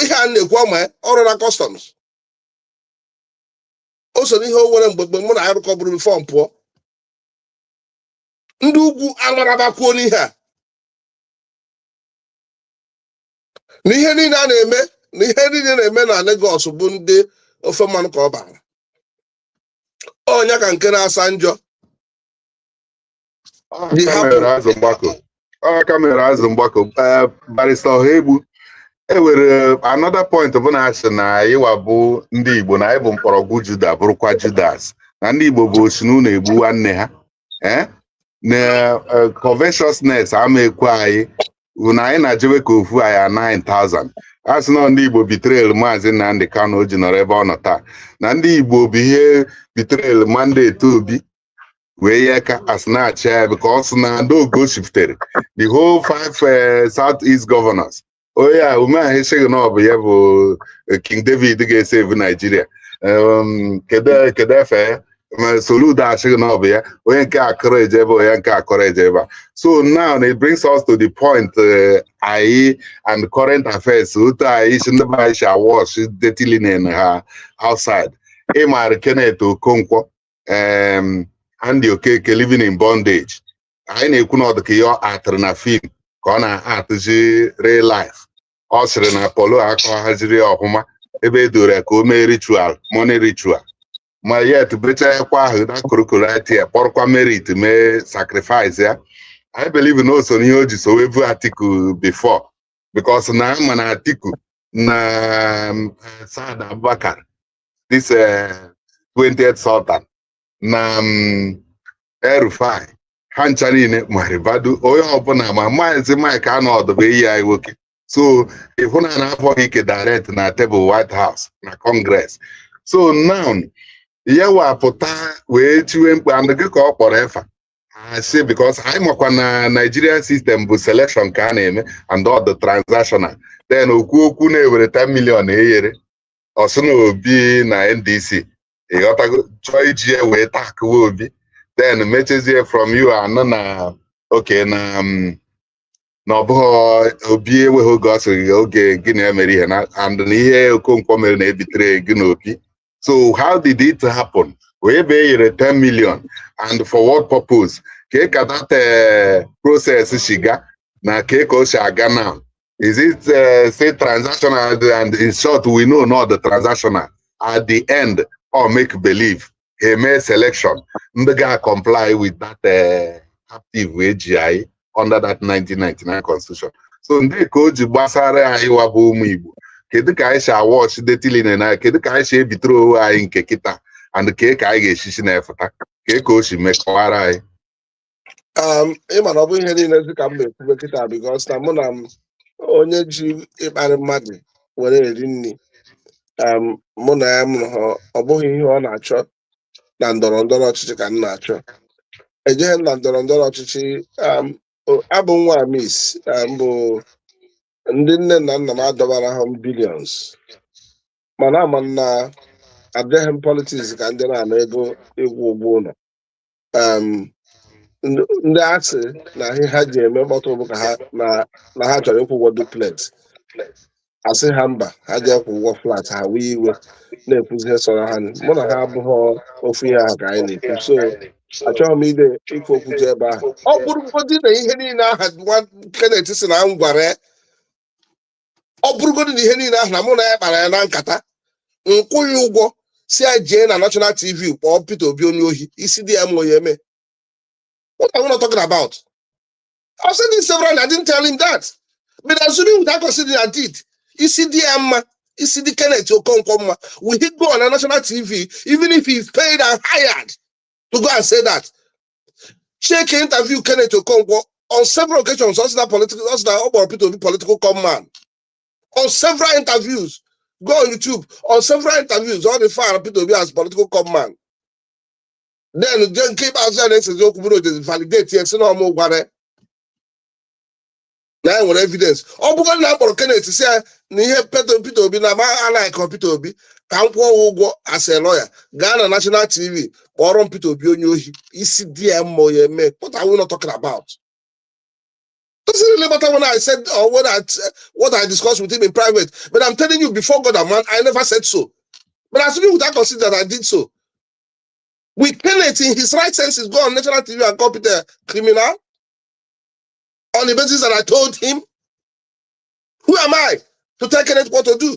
ihe a na-ekwu, ọma ọrụ na customs, o so n'ihe o nwere mgbe mụ na ya rụkọbụrụ before m pụọ. Ndị ugwu amarabakwuo n'ihe a na ihe niile a na-eme, na ihe niile na-eme na Lagos bụ ndị Ofe mmanụ ka ọ bara ọnya ka nke na-asa njọ. Ọ ka mere azụ mgbakọ, ọ ka mere azụ mgbakọ. Ee, Barrister Ọhaegbu, e nwere another point bụ na asị na anyị bụ ndị Igbo, na anyị bụ mkpọrọgwụ Juda, bụrụkwa Judas, na ndị Igbo bụ osi n'ụlọ egbu nwanne ha, eh? Na covetousness ama ekwe anyị bụ na anyị na-jebe ka ofu anyị a 9000. A sị na ndị Igbo betrayal Maazị Nnamdi Kanu o ji nọrọ ebe ọ nọ taa, na ndị Igbo bụ ihe betrayal mandate Obi wee ye ka as na-achị ya, because na ndị ogo shiftere the whole five South East governors. Onye a ume ahụ esighị na ọ bụ ya bụ King David ga-esave Nigeria. Kedu efe ya? Ma Soludo asịghị na ọ bụ ya onye nke akọrọ eje ebe, onye nke akọrọ eje ebe a. So now it brings us to the point, anyị and current affairs, otu anyị si ndị be anyị si awash dirty linen ha outside. Ịmara Kenneth Okonkwo, Andy Okeke living in bondage. Anyị na-ekwu na ọ dị ka ihe ọ atịrị na film ka ọ na-atụzi real life. Ọ sịrị na Polo aka haziri ya ọfụma ebe e doro ya ka o mee ritual, money ritual, ma yet bechakwa ahụ na korokoro ya kpọrọkwa merit mee sacrifice ya. I believe na o so n'ihe o ji sowe vu Atiku before, because na ama na Atiku na Saad Abubakar, this 20th Sultan, na El-Rufai, ha ncha niile maribado onye ọbụla ma Maazị Mike Arnold bụ eyi anyị nwoke. So ịhụ na na-afọghị ike direct na table White House na Congress. So now ya wapụta wee chiwe mkpu and gị ka ọ kpọrọ efa asị, because anyị makwa na Nigerian system bụ selection ka a na-eme and all the transactional. Then okwu okwu na-ewere 10 million eyere ọsị na Obi na NDC, ịghọtago, chọọ iji ya wee takụwa Obi. Then mechezie from you anụ na oke na na ọ bụghị Obi enweghị oge ọ sịrị oge gị na ya mere ihe na and na ihe Okonkwo mere na-ebitere gị na Obi. So how did it happen wee be eyere 10 million, and for what purpose? Ka that process shiga na ka o si aga now? Is it say transactional? And in short, we know not the transactional at the end or make believe eme selection ndị ga comply with that captive wee ji anyị under that 1999 constitution. So ndị ka o ji gbasara anyị wa bụ ụmụ Igbo, kedu ka anyị si awatch dirty linen na kedu ka anyị si ebitere onwe anyị nke kịta, and ka anyị ga-esisi na-efụta ka o si mekọwara anyị? Ị ma na ọ bụ ihe niile dị ka m na-ekwube kịta, because na mụ na m onye ji ịkparị mmadụ were eri nri, mụ na ya m nọ, ọ bụghị ihe ọ na-achọ na ndọrọ ndọrọ ọchịchị ka m na-achọ. Ejeghị m na ndọrọ ndọrọ ọchịchị. Abụ nwa miss, bụ ndị nne na nna m adọbara ha m billions, mana ama m na abịaghị m politics ka ndị na-ana ego ịkwụ ụgwọ ụlọ. Ndị asị na ihe ha ji eme mkpọtụ bụ ka ha na ha chọrọ ịkwụ ụgwọ duplex, asị ha mba, ha ji akwụ ụgwọ flat. Ha wee iwe na-ekwuzi ihe sọrọ ha. Mụ na ha abụghị ofu ihe ahụ ka anyị na-ekwu, so achọghị m ide ikwu okwu ji ebe ahụ. Ọ bụrụgodị na ihe niile ahụ nwa Kenneth si na m gwara ya, ọ bụrụgodị na ihe niile ahụ na mụ na ya kpara ya na nkata, nkwụ ya ụgwọ si ya jee na national TV kpọọ Peter Obi onye ohi, isi dị ya m onye eme. What are we not talking about? I've said this several. I didn't tell him that, but assuming without considering I did, isi dị ya mma, isi dị Kenneth Okonkwo mma, will he go on a national TV, even if he's paid and hired to go and say that? Check interview Kenneth Okonkwo on several occasions. Also that political, also that ọ Peter Obi political con man. On several interviews, go on YouTube. On several interviews, all the fire Peter Obi as political con man. Then nke ikpeazụ ya na-esezi okwu bụrụ oje validate ya, si na ọmụ gwara ya na ya nwere evidence. Ọ bụrụ na a kpọrọ Kenneth si ya na ihe Peter Obi na ma anaghị Peter Obi ka m kwụọ ya ụgwọ as a lawyer, gaa na national TV kpọrọ m Peter Obi onye ohi, isi di ya mma onye mee. What are we not talking about? Doesn't really matter when I said or what I discussed with him in private. But I'm telling you, before God and man, I never said so. But assuming without consider that I did so, with Kenneth in his right senses go on national TV and call Peter criminal on the basis that I told him? Who am I to tell Kenneth what to do?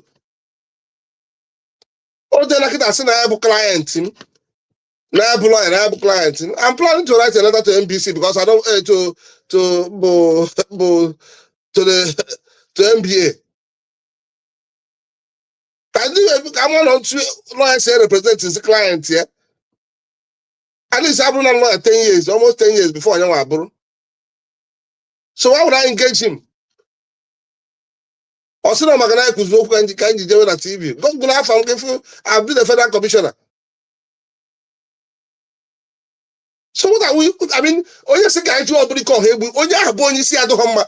O dela kịta sị na ya bụ client m, na ya bụ lawyer, na ya bụ client m. I'm planning to write a letter to NBC because I don't to bụ bụ to the to NBA ka ndị ka mụ na otu lawyer si represent his client ya. At least abụrụ na lawyer 10 years, almost 10 years before onye nwa abụrụ. So why would I engage him? Ọ sị na maka na anyị kụziri okwu ka anyị ji jewe na TV. Google afa m kefu. I've been a federal commissioner. So what are we, I mean, onye sị ka anyị chụọ Ogbunike Ọhaegbu, onye ahụ bụ onye isi adịghị mma.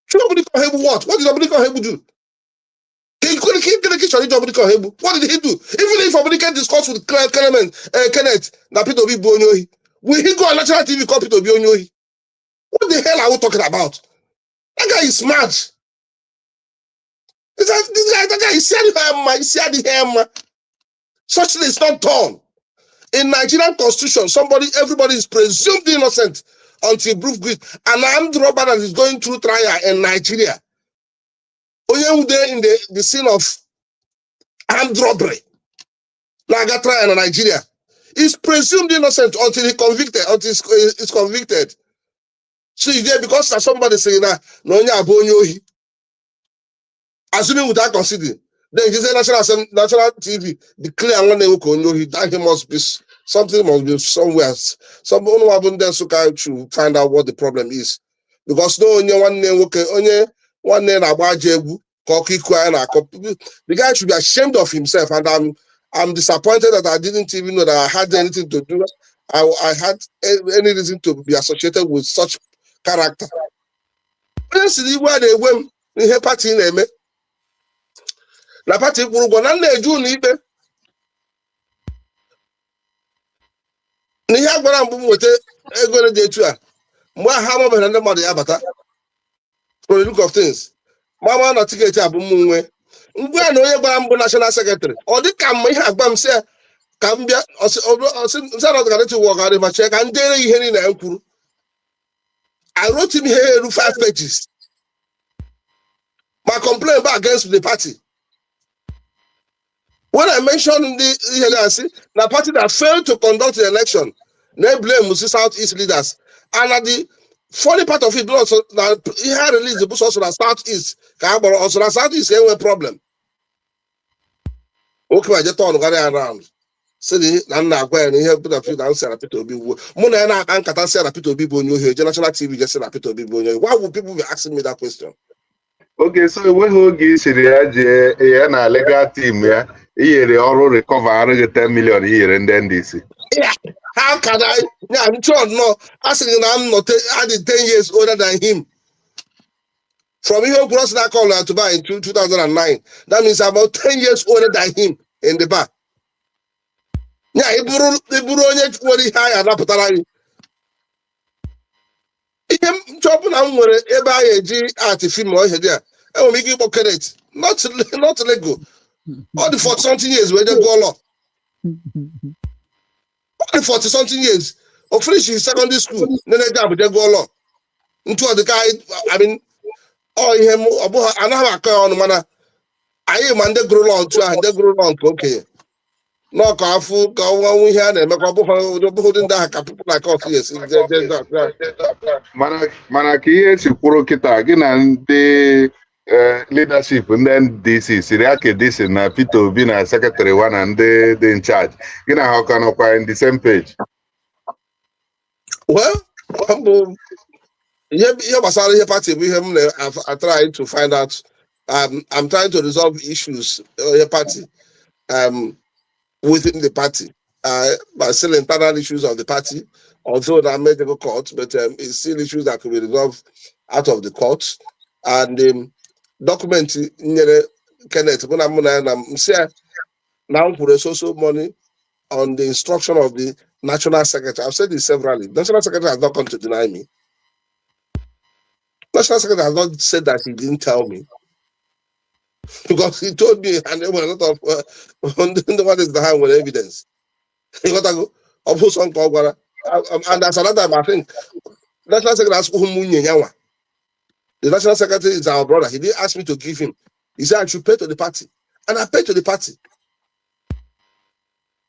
Chụọ Ogbunike Ọhaegbu, what did Ogbunike Ọhaegbu do? Ka chọrọ iji Ogbunike Ọhaegbu? What did he do? Even if Ogbunike discuss with Clement, Kenneth na Peter Obi bụ onye ohi, will he go on national TV call Peter Obi onye ohi? What the hell are we talking about? That guy is mad. This guy, isi adịghị mma, isi adịghị mma. Such thing is not done. In Nigerian constitution, somebody, everybody is presumed innocent until proof guilty. An armed robber that is going through trial in Nigeria, onye nwude in the scene of armed robbery, na-aga trial na Nigeria, is presumed innocent until he convicted, until he's convicted. So you get because na somebody saying na onye a bụ onye ohi, assuming without considering, then you say national TV declare nwanne nwoke onye ohi, that he must be something, must be somewhere. Some ụnụ bụ ndị Nsụka should find out what the problem is, because na onye nwanne nwoke, onye nwanne na-agba ajọ egwu ka ọkụ iku anyị na-akọ. The guy should be ashamed of himself, and I'm disappointed that I didn't even know that I had anything to do, I had any reason to be associated with such character. Onye si na igwe a na-egwe m n'ihe party na-eme na party kwụrụ ụgwọ na m na-eje ụlọ ikpe na ihe a gwara mbụ m nweta ego ole dị etu a mgbe ahụ ha amabeghị na ndị mmadụ ya bata. From the look of things, mama na ticket a bụ m nwe ngwa ya na onye gwara m bụ national secretary. Ọ dị ka mma ihe agba m sị ya ka m bịa ọsị na ọ dịka wọ ka ma chee ka m dere ihe niile m kwuru. I wrote him here eru 5 pages, my complaint back against the party. When I mentioned the ihe na-asị na party that failed to conduct the election, na blame si South East leaders, and na the funny part of it bụ also na ihe a release bụ sọsọ na South East ka a gbọrọ ọsọ na South East enwe problem. Nwoke ma je turn garị around sị na nna agwa ya na ihe bụ na Peter na na Peter Obi wuo mụ na ya na-akpa nkata sị na Peter Obi bụ onye ohi, eje national TV je sị na Peter Obi bụ onye ohi. Why would people be asking me that question? Oge so enweghị oge i siri ya jee ya na legal team ya iyere ọrụ recover arụghị 10 million iyere ndị NDC. How can I? Yeah, I'm sure no. A sị na I'm not adị 10 years older than him. From ihe okwu ọsị na call to buy in 2009. That means I'm about 10 years older than him in the bar. Ya ịbụrụ onye nwere ihe anyị anapụtara anyị. Ihe nchọpụ na m nwere ebe anyị eji ati film ihe dị a, enwere m ike ịkpọ Kenneth, not Lego. Ọ dị 40 something years wee je gụọ law. Ọ dị 40 something years. O finish his secondary school, nene je Abuja gụọ law. Ntu ọ dị ka anyị, I mean, ọ ihe m ọ bụghị anaghị m akọ ya ọnụ, mana anyị ma ndị gụrụ law ntu ahụ, ndị gụrụ law nke okenye n'ọkọ afụ ka ọnwụ ihe a na-emekwa ọ bụghị ụdị ndị ahụ ka people like us esi je je je. Mana ka ihe si kwuru kịta gị na ndị leadership ndị NDC siri Akedisi na Peter Obi na secretary wa na ndị dị in charge, gị na ha ọ ka nọkwa in the same page? Well, ọ bụ ihe gbasara ihe party bụ ihe m na try to find out. I'm trying to resolve issues ihe party within the party, but still internal issues of the party, although that may go court, but it's still issues that could be resolved out of the court. And document nyere Kenneth bụ na mụ na ya na m sị ya na m kwuru so so money on the instruction of the national secretary. I've said this severally. National secretary has not come to deny me. National secretary has not said that he didn't tell me. Because he told me, and there were a lot of the one is the hand with evidence. He got to go. Ọ bụ sọ nke ọ gwara. And that's another time I think national secretary asked who nwunye ya nwa. The national secretary is our brother. He didn't ask me to give him. He said I should pay to the party. And I pay to the party.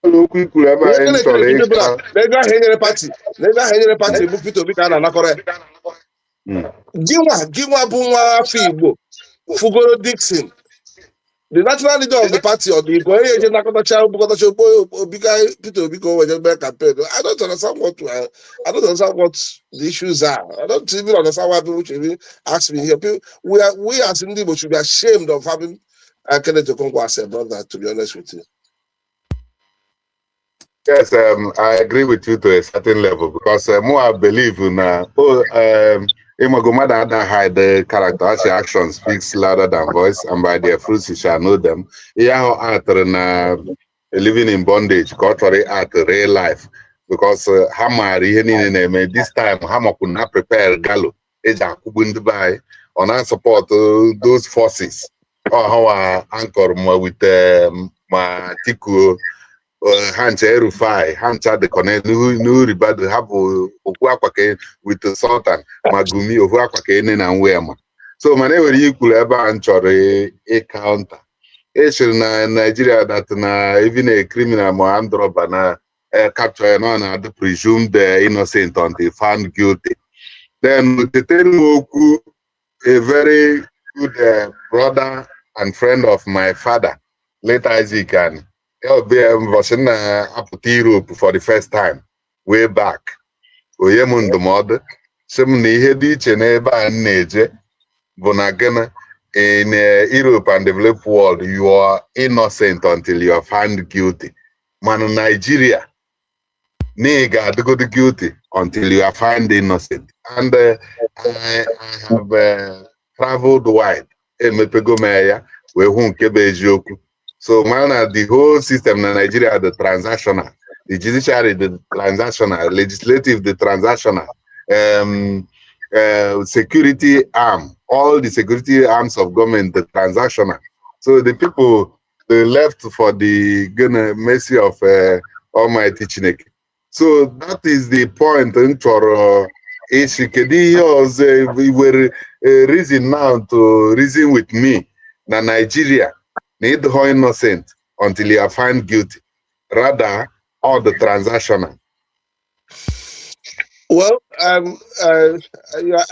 Okwu ikwuru ebe anyị Onye chọrọ na-ekele ịka na ego ahụ enyere party, na ego ahụ enyere party bụ Peter Obi ka a na-anakọrọ ya. Gịnwa bụ nwa afọ Igbo fugoro Dixon, the national leader of the party, ọ dị onye eje nakọtacha bukọtacha ogbo Obi ka Peter Obi ka o wee mee campaign. I don't understand what the issues are. I don't even understand why people should even ask me here. People, we as Ndị Igbo should be ashamed of having Kenneth Okonkwo as a brother, to be honest with you. Yes, I agree with you to a certain level because more I believe in oh, ịmago mmadụ ada hide the character as action speaks louder than voice, and by their fruits you shall know them. Ihe ahụ atịrị na living in bondage ka ọ chọrọ act real life because ha maara ihe niile na-eme this time. Ha makwu na prepare galo eji akwụgbu ndị be anyị, ọ na-support those forces. Ọ hawa anchor ma with ma tikuo ha ncha Erufai, ha ncha dị connect n'uribado ha bụ okwu akwa ka with the Sultan ma Gumi ofu akwa ka ene na nwe ma. So mana enwere ihe ikwuru ebe a m chọrọ ị counter. Echere na Nigeria that na even a criminal ma armed robber na capture ya na ọ na-adị presumed innocent until found guilty. Then tetere m okwu a very good brother and friend of my father, late Isaac Ani. Ya mbọchị m na-apụta Europe for the first time way back, onye m ndụmọdụ sị m na ihe dị iche n'ebe a m na-eje bụ na gịnị, in Europe and developed world, you are innocent until you are found guilty, mana Nigeria na ị ga-adịgodo guilty until you are found innocent. And I have traveled wide, emepego m ya wee hụ nke bụ eziokwu. So mana the whole system na Nigeria, the transactional, the judiciary, the transactional, legislative, the transactional, security arm, all the security arms of government, the transactional. So the people, they left for the gonna mercy of Almighty Chineke. So that is the point m chọrọ isi. Kedu ihe ọzọ were reason now to reason with me na Nigeria na ịdịghọ innocent until you are found guilty, rather all the transactional? Well, yeah,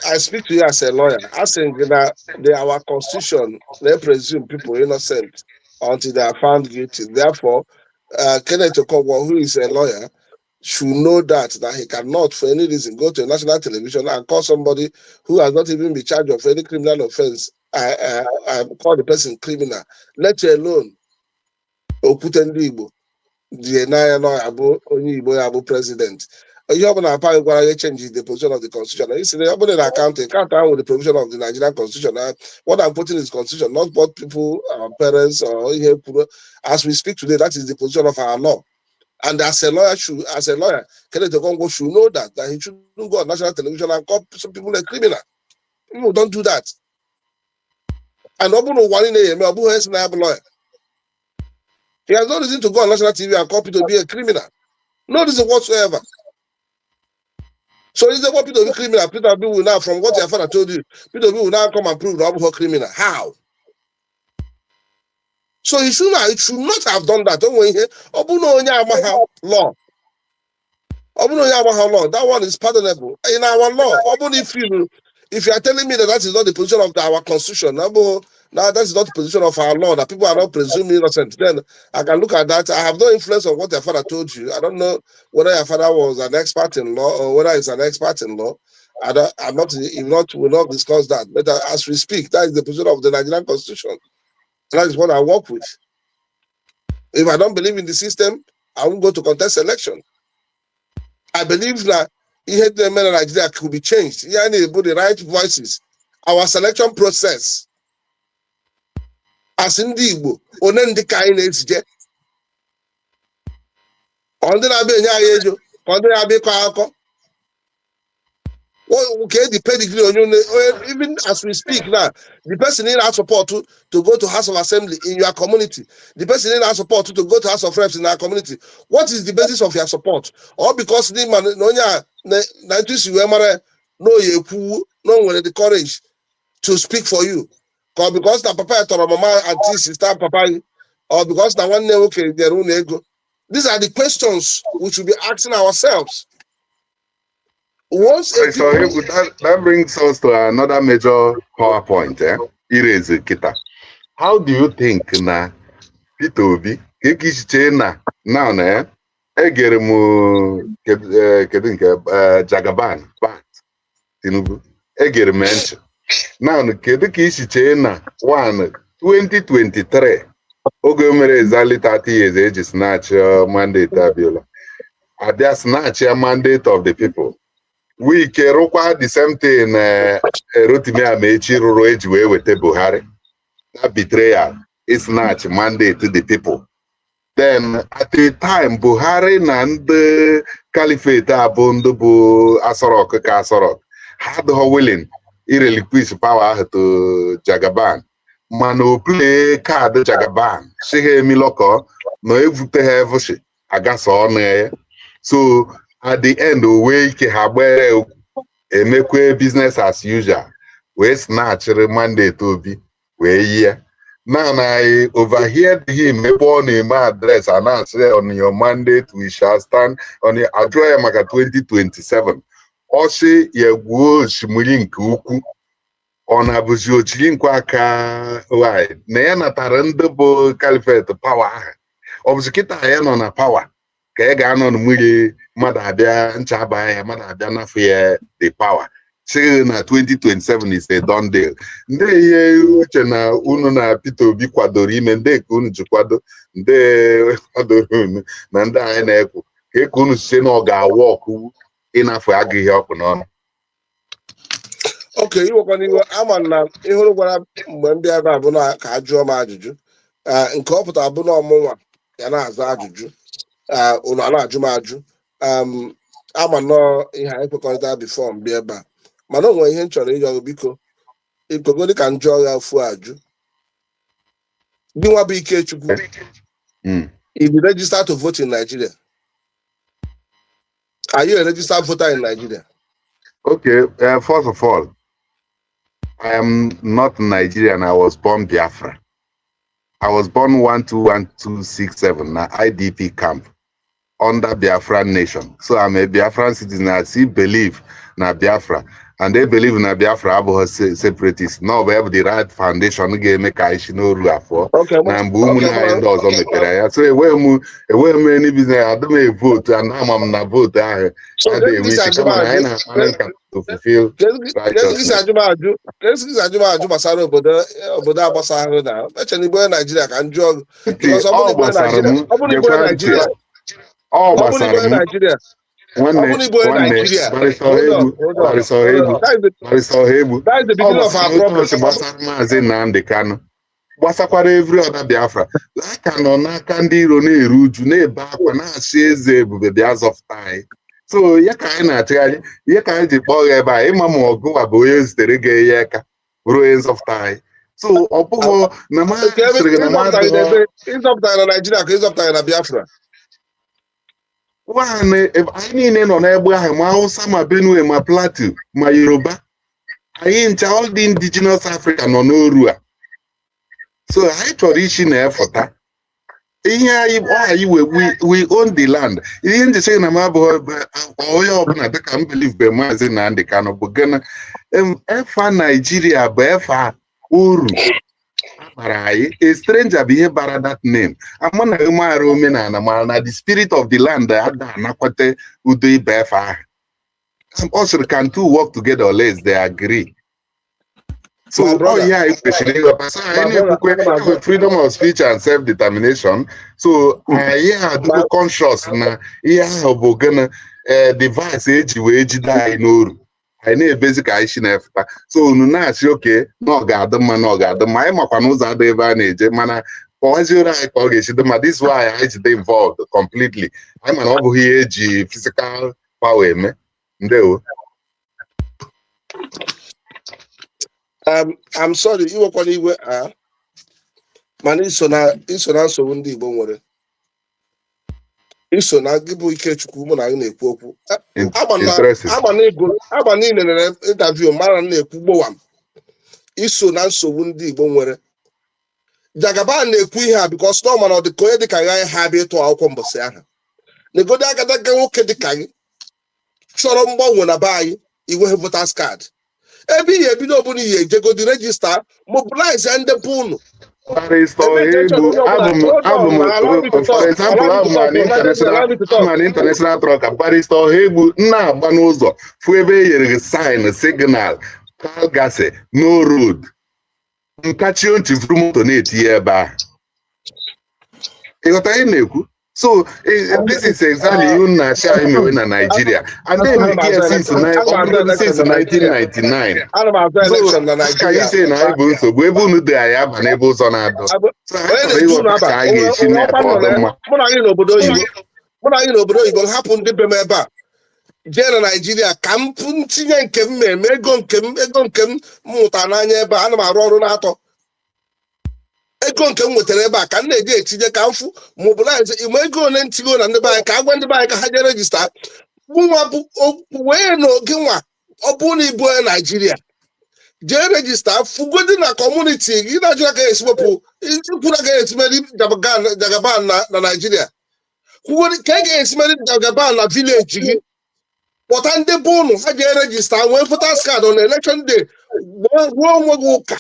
I speak to you as a lawyer. I think that our constitution, they presume people innocent until they are found guilty. Therefore, Kenneth Okonkwo, who is a lawyer, should know that he cannot, for any reason, go to a national television and call somebody who has not even been charged of any criminal offense, call the person criminal, let alone Okwute ndị Igbo dị n'anya na ya bụ onye Igbo ya bụ president. Ihe ọbụla apa gwara ya change the position of the constitution. Isi na ọ bụrụ na accounting count ahụ with the provision of the Nigerian constitution. What I'm putting is constitution, not what people, our parents or ihe kwuru. As we speak today, that is the position of our law. And as a lawyer, Kenneth Okonkwo should know that he shouldn't go on national television and call some people a criminal. People don't do that. And ọ bụrụ na ụwa niile ya eme, ọ bụghị onye si na ya bụ lawyer. He has no reason to go on national TV and call Peter Obi a criminal. No reason whatsoever. So is what Peter Obi criminal? Peter Obi will now, from what your father told you, Peter Obi will now come and prove that a criminal. How? So he should not have done that. Don't worry. Ọ bụrụ na onye amaghị law. Ọ bụrụ na onye amaghị law, that one is pardonable. In our law, ọ bụrụ if you are telling me that that is not the position of our constitution, now that is not the position of our law, that people are not presumed innocent, then I can look at that. I have no influence on what your father told you. I don't know whether your father was an expert in law or whether he's an expert in law. I don't, I'm not, if not, will not discuss that. But as we speak, that is the position of the Nigerian constitution. And that is what I work with. If I don't believe in the system, I won't go to contest election. I believe that ihe na-eme na Nigeria could be changed. Ihe a na-ebu the right voices. Our selection process. As ndị Igbo, one ndị ka anyị na-ezije. Ọ ndị na-abịa enye anyị ego, ka ọ ndị na-abịa ịkọ akụkọ. Okay, the pedigree on you, even as we speak now, the person in our support to go to House of Assembly in your community, the person in our support to go to House of Reps in our community. What is the basis of your support? Or because the man no ya na no you no nwere the courage to speak for you. Ka ọ because na papa ya tọrọ mama, aunty, sister papa gị, or because na nwanne nwoke nyere unu ego? These are the questions we should be asking ourselves. Once a So people that brings us to another major PowerPoint, eh? Erase kita. How do you think na Peter Obi, ka ekichiche na now na eh, egere m kedu nke Jagaban Bat Tinubu, egere m ntị. Now, kedu ka isi chee na 1 2023, oge o mere exactly 30 years eji snatch mandate Abiola, abịa snatch ya mandate of the people, Wike rụkwa the same thing Rotimi Amaechi rụrụ eji wee weta Buhari, that betrayal is snatch mandate to the people. Then at the time Buhari na ndị caliphate a bụ ndị bụ Aso Rock ka Aso Rock, ha adịghị willing irelinquish power ahụ to Jagaban, mana o play card Jagaban si ha emilọkọ na evute ha evushi agasa ọnụ ya. So at the end o wee ike ha gbere emekwe business as usual, wee snatchịrị mandate Obi wee yie. Now I overheard him ebe ọ na-eme address a na-asị, "On your mandate we shall stand on your." Ajụọ ya maka 2027, ọ sị ya gwuo osimiri nke ukwu, ọ na-abụzi ochiri nkwa aka nwanyị na ya natara ndị bụ caliphate power ahụ. Ọ bụzi kịta ya nọ na power ka ya ga-anọ na mmiri, mmadụ abịa ncha aba ya, mmadụ abịa nafụ ya the power, sị na 2027 is a done deal. Ndị ihe uche na unu na Peter Obi kwadoro ime, ndị ka unu ji kwado, ndị kwadoro unu na ndị anyị na-ekwu ka unu si na ọ ga-awụ ọkụ ịnafụ agụ ihe ọkụ n'ọnụ. Oke iwekwana iwe, ama na ịhụrụ gwara mgbe m bịa ebe a bụ na ka a jụọ m ajụjụ. Nke ọ pụtara bụ na ọmụnwa ya na-aza ajụjụ, unu a na-ajụ m ajụ. Ama nnọọ ihe anyị kwekọrịta before m bịa ebe a, mana o nwere ihe m chọrọ ịyọ gị, biko ikwegodi ka m jụọ ya ofu ajụ. Gị nwa bụ Ikechukwu, if you register to vote in Nigeria, are you a registered voter in Nigeria? Okay, first of all, I am not Nigerian. I was born Biafra. I was born 121267 na IDP camp under Biafran nation. So I'm a Biafran citizen. I still believe na Biafra. And they believe na Biafra abụghị separatist. No, we have the right foundation ga-eme ka anyị si n'oru afọ. Na mgbe ụmụnne anyị ndị ọzọ mepere ya. So enweghị m any business, adị m evote and ama m na vote ahụ adịghị enwe isi, kama na anyị na-akparị nkata to fulfill righteousness. Kedu isi ajụ m ajụ gbasara obodo a gbasara na eche na igbo onye Naijiria ka m jụọ gị? Ntị, Because ọ bụrụ ọ na igbo onye gbasara m. Naijiria, ọ bụrụ na igbo onye Gekwa ntị. Naijiria, Ọ ọ bụrụ na igbo gbasara onye m. Naijiria, ọ Nwanne, bụrụ na igbo onye nwanne, Naijiria, Barrister hold on, Egbu, hold on, Barrister hold Egbu, on. Barrister Egbu. That is the Ọ beginning of our gbasara otu problem. o si gbasara Maazị Nnamdi Kanu, gbasakwara every other Biafra. Aka nọ n'aka ndị iro na-eru uju, na-ebe akwa, na-asị eze ebube bịa zọpụta anyị. So ya ka anyị na-achịgharị, ihe ka anyị ji kpọọ ya ebe a, ịma ma ọgụwa bụ onye zitere ga-enye aka bụrụ onye nzọpụta anyị. So ọ bụghị na ma Nke ebe sịrị gị na ma ịzọpụta gị adịghọ n'ebe ịzọpụta gị na Naijiria ka ịzọpụta gị na Biafra? Nwaanyị, anyị niile nọ n'egbe ahụ, ma Hausa, ma Benue, ma Plateau, ma Yoruba, anyị ncha, all the indigenous Africa nọ n'oru a. So anyị chọrọ isi na-efụta ihe anyị ọ anyị we own the land. Ihe nji sị na m abụghị onye ọbụla dịka m believe bụ Maazị Nnamdi Kanu bụ gịnị? Efa Naijiria bụ efa uru bara anyị, a stranger bụ ihe bara that name. Amanaghị maara omenala, mara na the spirit of the land ada anakwete udo ibe efe ahụ. Ọ sịrị, "Can two work together unless they agree?" So My ọ brother, ihe anyị kwesịrị ịghọta. So anyị my brother, na-ekwukwe ana m agwa enwe freedom of speech and self-determination, so anyị adịgo conscious na ihe ahụ bụ gịnị, ee, device eji wee jide anyị n'oru. Anyị na-ebezi ka anyị si na-efụta. So unu na-asị oke na ọ ga-adị mma, na ọ ga-adị mma, anyị makwa na ụzọ adị ebe a na-eje, mana kọwaziere anyị ka ọ ga-esi dị mma. This why anyị ji dị involved completely. Anyị mana ọ bụghị ihe eji physical power eme. Ndewo. I'm sorry, iwekwana iwe a, mana iso na nsogbu ndị Igbo nwere, iso na gị bụ Ikechukwu mụ na gị na-ekwu okwu. Ama na Interesting. Ama na ịgụ ama na ị nenere interview mara na na-ekwu gbowam. Iso na nsogbu ndị Igbo nwere. Jagaban na-ekwu ihe a because na ọ mana ọ dị ka onye dịka ya ha abịa ịtụ akwụkwọ mbọsị ahụ negodi. Agadaga nwoke dịka gị chọrọ mgbanwe na be anyị, inweghị voters card. Ebe ihe ebido ọbụla, ihe ejegodi register, mobilize ndị be unu. Barrister Ohegbu, abụ m, for example, abụ m an international trucker. Barrister Ohegbu, m na-agba n'ụzọ, fụ ebe e nyere gị sign, signal gasị no road, nkachie ntị, vuru moto na-etinye ebe ahụ. Ịghọta ihe m na-ekwu? So this is exactly ihe unu na-achị anyị mewe na Nigeria, and then make since 1999. Ana m azụ So election na ka anyị Naịjirịa. sị na anyị bụ nsogbu ebe unu dị, anyị aba n'ebe ụzọ na-adọ. So anyị Onye chọrọ na-eju unu ịghọta aba ka anyị ga-esi mee ka ọ dị mma. Mụ na gị n'obodo oyibo, mụ na gị n'obodo oyibo, hapụ ndị be m ebe a, jee na Naijiria ka m pụ ntinye nke m eme ego nke m, ego nke m mụta n'anya ebe a. Ana m arụ ọrụ na-atọ ego nke m nwetara ebe a ka m na-eji etinye ka m fụ mobilize ime ego ole ntigo na ndị be anyị, ka a gwa ndị be anyị ka ha jee register. Mụnwa bụ wee na oge nwa, ọ bụrụ na ịbụ onye Naijiria, jee register, fugodi na community gị. Naijiria ka esi wepụ ikwu na ga-esi meri Jagaban na Naijiria, kwugodi ka e ga-esi meri Jagaban na village gị. Kpọta ndị be ụnụ, ha jee register, nwee voters card on election day. Ruo onwe gị ụka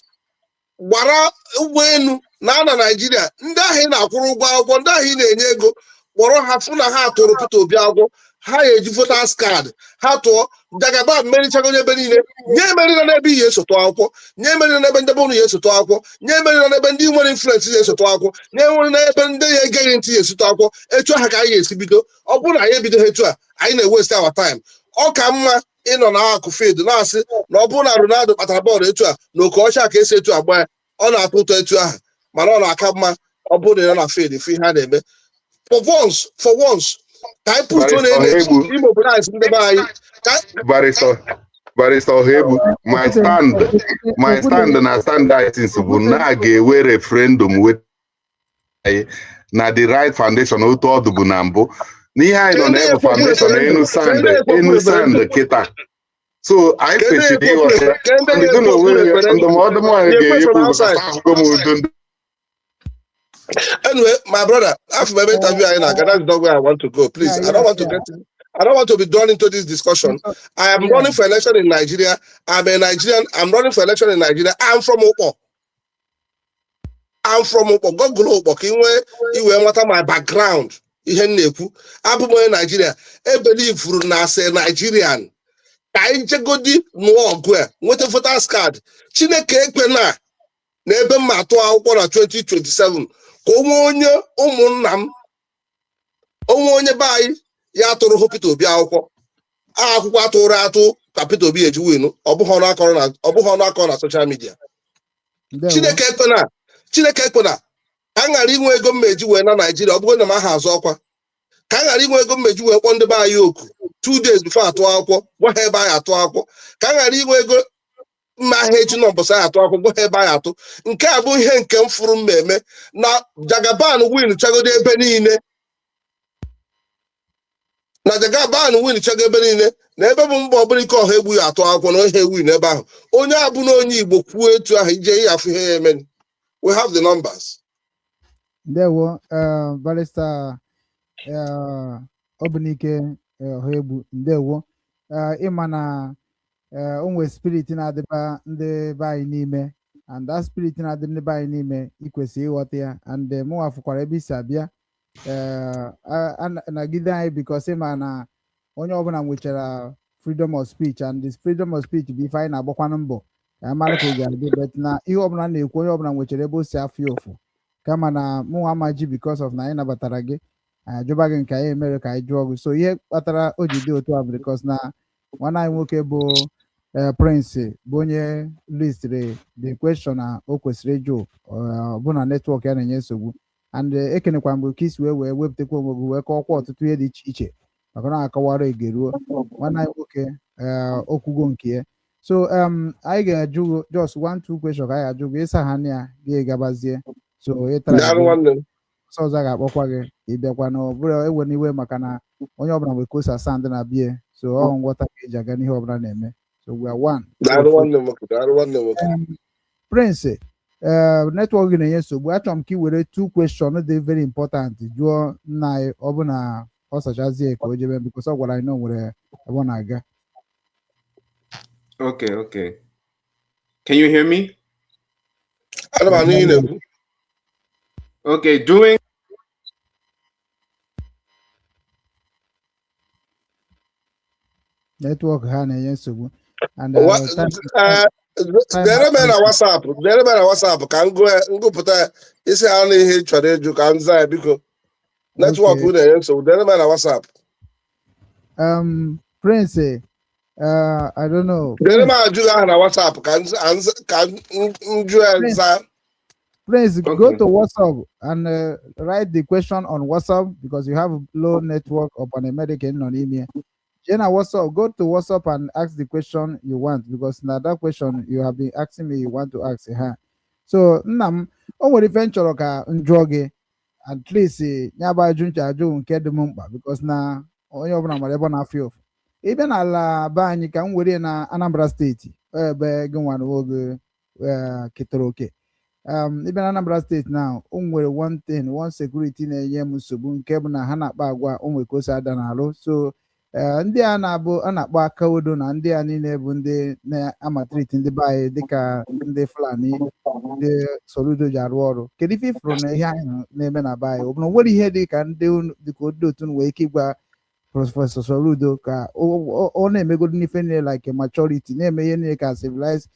gbara ụgbọelu na ana Naijiria. Ndị ahụ ị na-akwụrụ ụgwọ akwụkwọ, ndị ahụ ị na-enye ego, kpọrọ ha, fụ na ha tụrụ Peter Obi akwụkwọ, ha ga-eji voters card ha tụọ. Jagaban merichago ebe niile. Nye emerila n'ebe ihe eso tụọ akwụkwọ, nye emerila n'ebe ndị be ụnụ ya eso tụọ akwụkwọ, nye emerila n'ebe ndị nwere influence ya eso tụọ akwụkwọ, nye enwere n'ebe ndị ya egeghị ntị ya esitụ akwụkwọ. Etu ahụ ka anyị ga-esi bido. Ọ bụrụ na anyị ebido etu a, anyị na-ewaste our time. Ọ ka mma ịnọ na akụ field na-asị na ọ bụrụ na Ronaldo kpatara bọọlụ etu a na oke ọcha ka esi etu agba ya, ọ na-atọ ụtọ etu ahụ, mana ọ na-aka mma ọ bụrụ na ị nọ na field fụ ihe a na-eme. For once, for once, ka anyị put on energy immobilize ndị be anyị ka Barrister Ohegbu, my stand na stand since bụ na a ga-ewe referendum weta anyị na the right foundation, otu ọdụ bụ na mbụ n'ihe anyị nọ na-ebu foundation enu sand, enu sand kịta. So anyị kwesịrị ịghọta ndị gị na onwe ndụmọdụ m anyị ga-enyekwu bụ ahụgo m udo ndị. Anyway, my brother, after my interview, I that's not where I want to go. Please, I don't want to get, I don't want to be drawn into this discussion. I am running for election in Nigeria. I'm a Nigerian. I'm running for election in Nigeria. I'm from Opo. I'm from Opo. Google Opo. Ka i wee nweta my background. Ihe m na-ekwu. Abụ m onye Nigeria. E believuru na as a Nigerian, ka anyị jegodi nụọ ọgụ a, nweta voters card. Chineke ekwe na na ebe m ma atụ akwụkwọ na 2027, ka onwe onye ụmụnna m, onwe onye be anyị ya atụrụ hụ Peter Obi akwụkwọ, akwụkwọ atụrụ atụ ka Peter Obi eji win. Ọ bụghị ọnụ akọrọ na social media. Chineke ekwena, Chineke ekwena ka m ghara inwe ego mmeji wee na Naijiria. Ọ bụrụ na m aha azụ ọkwa, ka m ghara inwe ego mmeji wee kpọọ ndị be anyị oku 2 days before atụ akwụkwọ, gwa ha ebe anyị atụ akwụkwọ. Ka m ghara inwe ego mma ahịa eji nọ mbọsị anyị atụ akwụkwọ, gwa ha ebe anyị atụ. Nke a bụ ihe nke m fụrụ mmemme na Jagaban win chagodo ebe niile, na Jagaban win chago ebe niile, na ebe bụ mba ọbụla ike ọha egbughị atụ akwụkwọ na ihe win ebe ahụ. Onye abụ na onye Igbo kwuo etu ahụ, ije ihe afụ ihe ya eme. We have the numbers. Ndewo, Barrister Obunike Ọhaegbu, ndewo. Ịma na o nwere spirit na-adịba ndị be anyị n'ime, and that spirit na-adị ndị be anyị n'ime, ị kwesịrị ịghọta ya. And mụnwa fụkwara ebe isi abịa nagide anyị, because ịma na onye ọbụla nwechara freedom of speech, and this freedom of speech bụ ife anyị na-agbakwanụ mbọ ka anyị mara ka ị ga-adị. But na ihe ọbụla na-ekwu, onye ọbụla nwechara ebe o si afụ ya ụfụ. Kama na mụnwa ama ji because of na anyị nabatara gị, anyị ajụba gị nke anyị emere ka anyị jụọ gị. So ihe kpatara o ji dị otu a bụ because na nwanne anyị nwoke bụ Prince bụ onye listiri the question na o kwesịrị ịjụ, ọ bụ na network ya na-enye nsogbu. And ekenekwa mgbe ka isi wee wepụtakwa onwe gị wee kọwakwa ọtụtụ ihe dị iche iche, maka na akọwara egeruo nwanne anyị nwoke okwugo nke ya. So anyị ga-ajụ just one two question ka anyị ga-ajụ gị, ịsa ha na ya gị gabazie. So ịtara Daalụ nwanne m. Ọsọ ọzọ a ga-akpọkwa gị ka ị bịakwa na ọ bụrụ ewe n'iwe, maka na onye ọbụla nwere ka o si asa ndị na bie. So ọ nghọta ka eji aga n'ihe ọbụla na-eme. So we are one. Daalụ nwanne m nwoke, daalụ nwanne m nwoke. Prince, ee, network gị na-enye nsogbu. Achọrọ m ka ị were two question dị very important jụọ nna anyị. Ọ bụ na ọ sachazie ka o jebe, because ọ gwara anyị na o nwere ebe ọ na-aga. Okay. Can you hear me? Ana m anụ ihe ị na-ekwu. Okay, doing Network ha na-enye nsogbu and Dere m na WhatsApp, dere m na WhatsApp ka m gụpụta ya. Isi ha na ihe ị chọrọ ịjụ ka m zaa ya, biko. Network na-enye nsogbu. Dere m na WhatsApp. Prince, I don't know. Dere m ajụ ahụ na WhatsApp ka m jụọ ya Prince. Zaa. Prince, go Okay. to WhatsApp and write the question on WhatsApp because you have low network upon a medical non email. Jenna, WhatsApp, go to WhatsApp and ask the question you want, because now that question you have been asking me, you want to ask her. So, nna m, o nwere ife m chọrọ ka m jụọ gị, at least ya bụ ajụ ncha ajụ nke dị m mkpa, because na onye ọbụla mara ebe ọ na-afịa ụfụ. Ị bịa n'ala be anyị, ka m were na Anambra Steeti, ebe gị nwa oge ketara oke. Ịbịa na Anambra Steeti now, o nwere one thing, one security na-enye m nsogbu, nke bụ na ha na-akpa agwa o nwere ka o si ada n'alụ. So ndị a na-abụ a na-akpọ aka odo na ndị a niile bụ ndị na-amaltreat ndị be anyị dịka ndị Fulani, ndị Soludo ji arụ ọrụ. Kedu ife ifuru na ihe ahụ na-eme na be anyị? Ọ bụ na o nwere ihe dị ka ndị dịka ndị otu nwere ike ịgwa Professor Soludo ka ọ na-emegodo n'ife niile like maturity, na-eme ihe niile ka civilized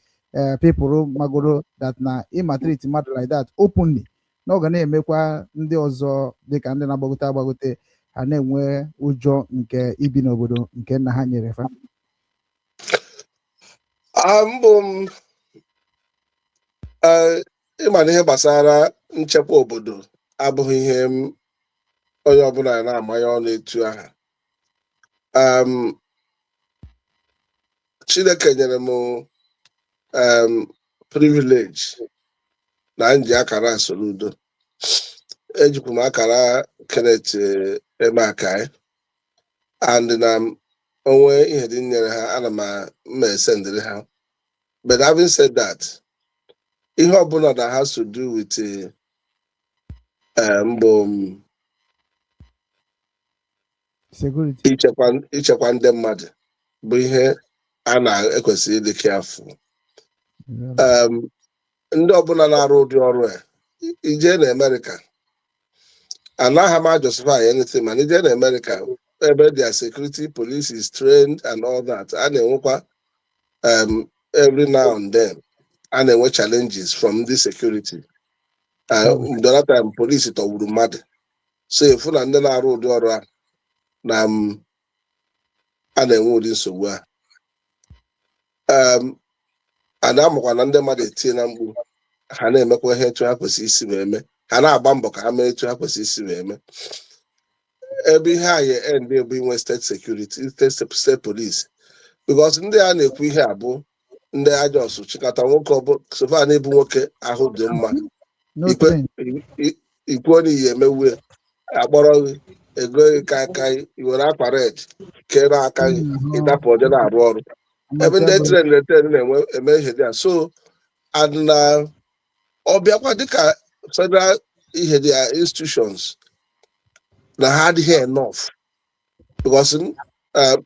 people magoro that na ịmaltreat mmadụ like that openly, na ọ ga na-emekwa ndị ọzọ dịka ndị na-agbagote agbagote, ha na-enwe ụjọ nke ibi n'obodo nke nna ha nyere fa? Ah, mbụ m, ịma na ihe gbasara nchekwa obodo abụghị ihe m onye ọbụla na-amanye ọnụ etu aha. Chineke nyere m privilege na m ji akara Soludo, ejikwa m akara Kenneth Emeakai, and na onwe ihe dị nyere ha, ana m mma esendịrị ha. But having said that, ihe ọbụla that has to do with mbụ security, ichekwa ndị mmadụ bụ ihe a na-ekwesịrị ịdị careful. Ndị ọbụla na-arụ ụdị ọrụ a, ije na Amerịka, anaghị m justify anything, mana ije na Amerịka, ebe their security police is trained and all that, a na-enwekwa every now and then a na-enwe challenges from the security. The other time, police tọgburu mmadụ. So efu na ndị na-arụ ụdị ọrụ a na a na-enwe ụdị nsogbu a. A na-amụkwa na ndị mmadụ etinye na mkpu, ha na-emekwa ihe etu ha kwesịrị isi wee mee, ha na-agba mbọ ka ha mee etu ha kwesịrị isi wee mee. Ebe ihe a ya end bụ inwe state security, state police, because ndị a na-ekwu ihe a bụ ndị ajọs chịkọta nwoke ọbụ sofa na-ebu nwoke ahụ dị mma. No ikwe train. Ikwuo na iyi emewu akpọrọ gị ego gị ka aka gị i were akwa red kee n'aka gị, ịdapụ ọjọọ na-arụ ọrụ ebe ndị train train na-enwe eme ihe dị a. So and na ọ bịakwa dịka federal ihe dị a, institutions na ha adịghị enough, because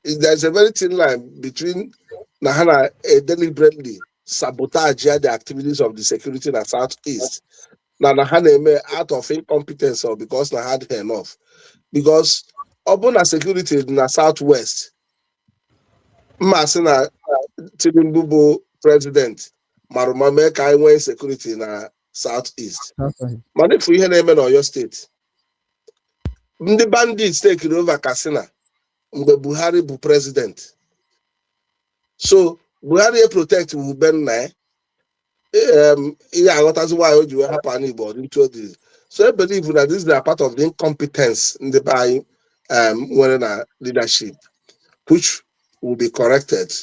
there's a very thin line between na ha na deliberately sabotage the activities of the security na South East na ha na-eme out of incompetence or because na ha adịghị enough. Because ọ bụ na security dị na South West, mma sị na Tinubu bụ president mara ma mee ka anyị nwee security na South East. Mana ifu ihe na-eme n'Ọyọ Steeti, ndị bandits takeri over Katsina mgbe Buhari bụ president. So Buhari e protect wube nna ya. Ihe aghọtazi nwaanyị o ji wee hapụ ala Igbo ọ dị ntu o dị. So I believe na this is a part of the incompetence ndị be anyị nwere na leadership, which will be corrected.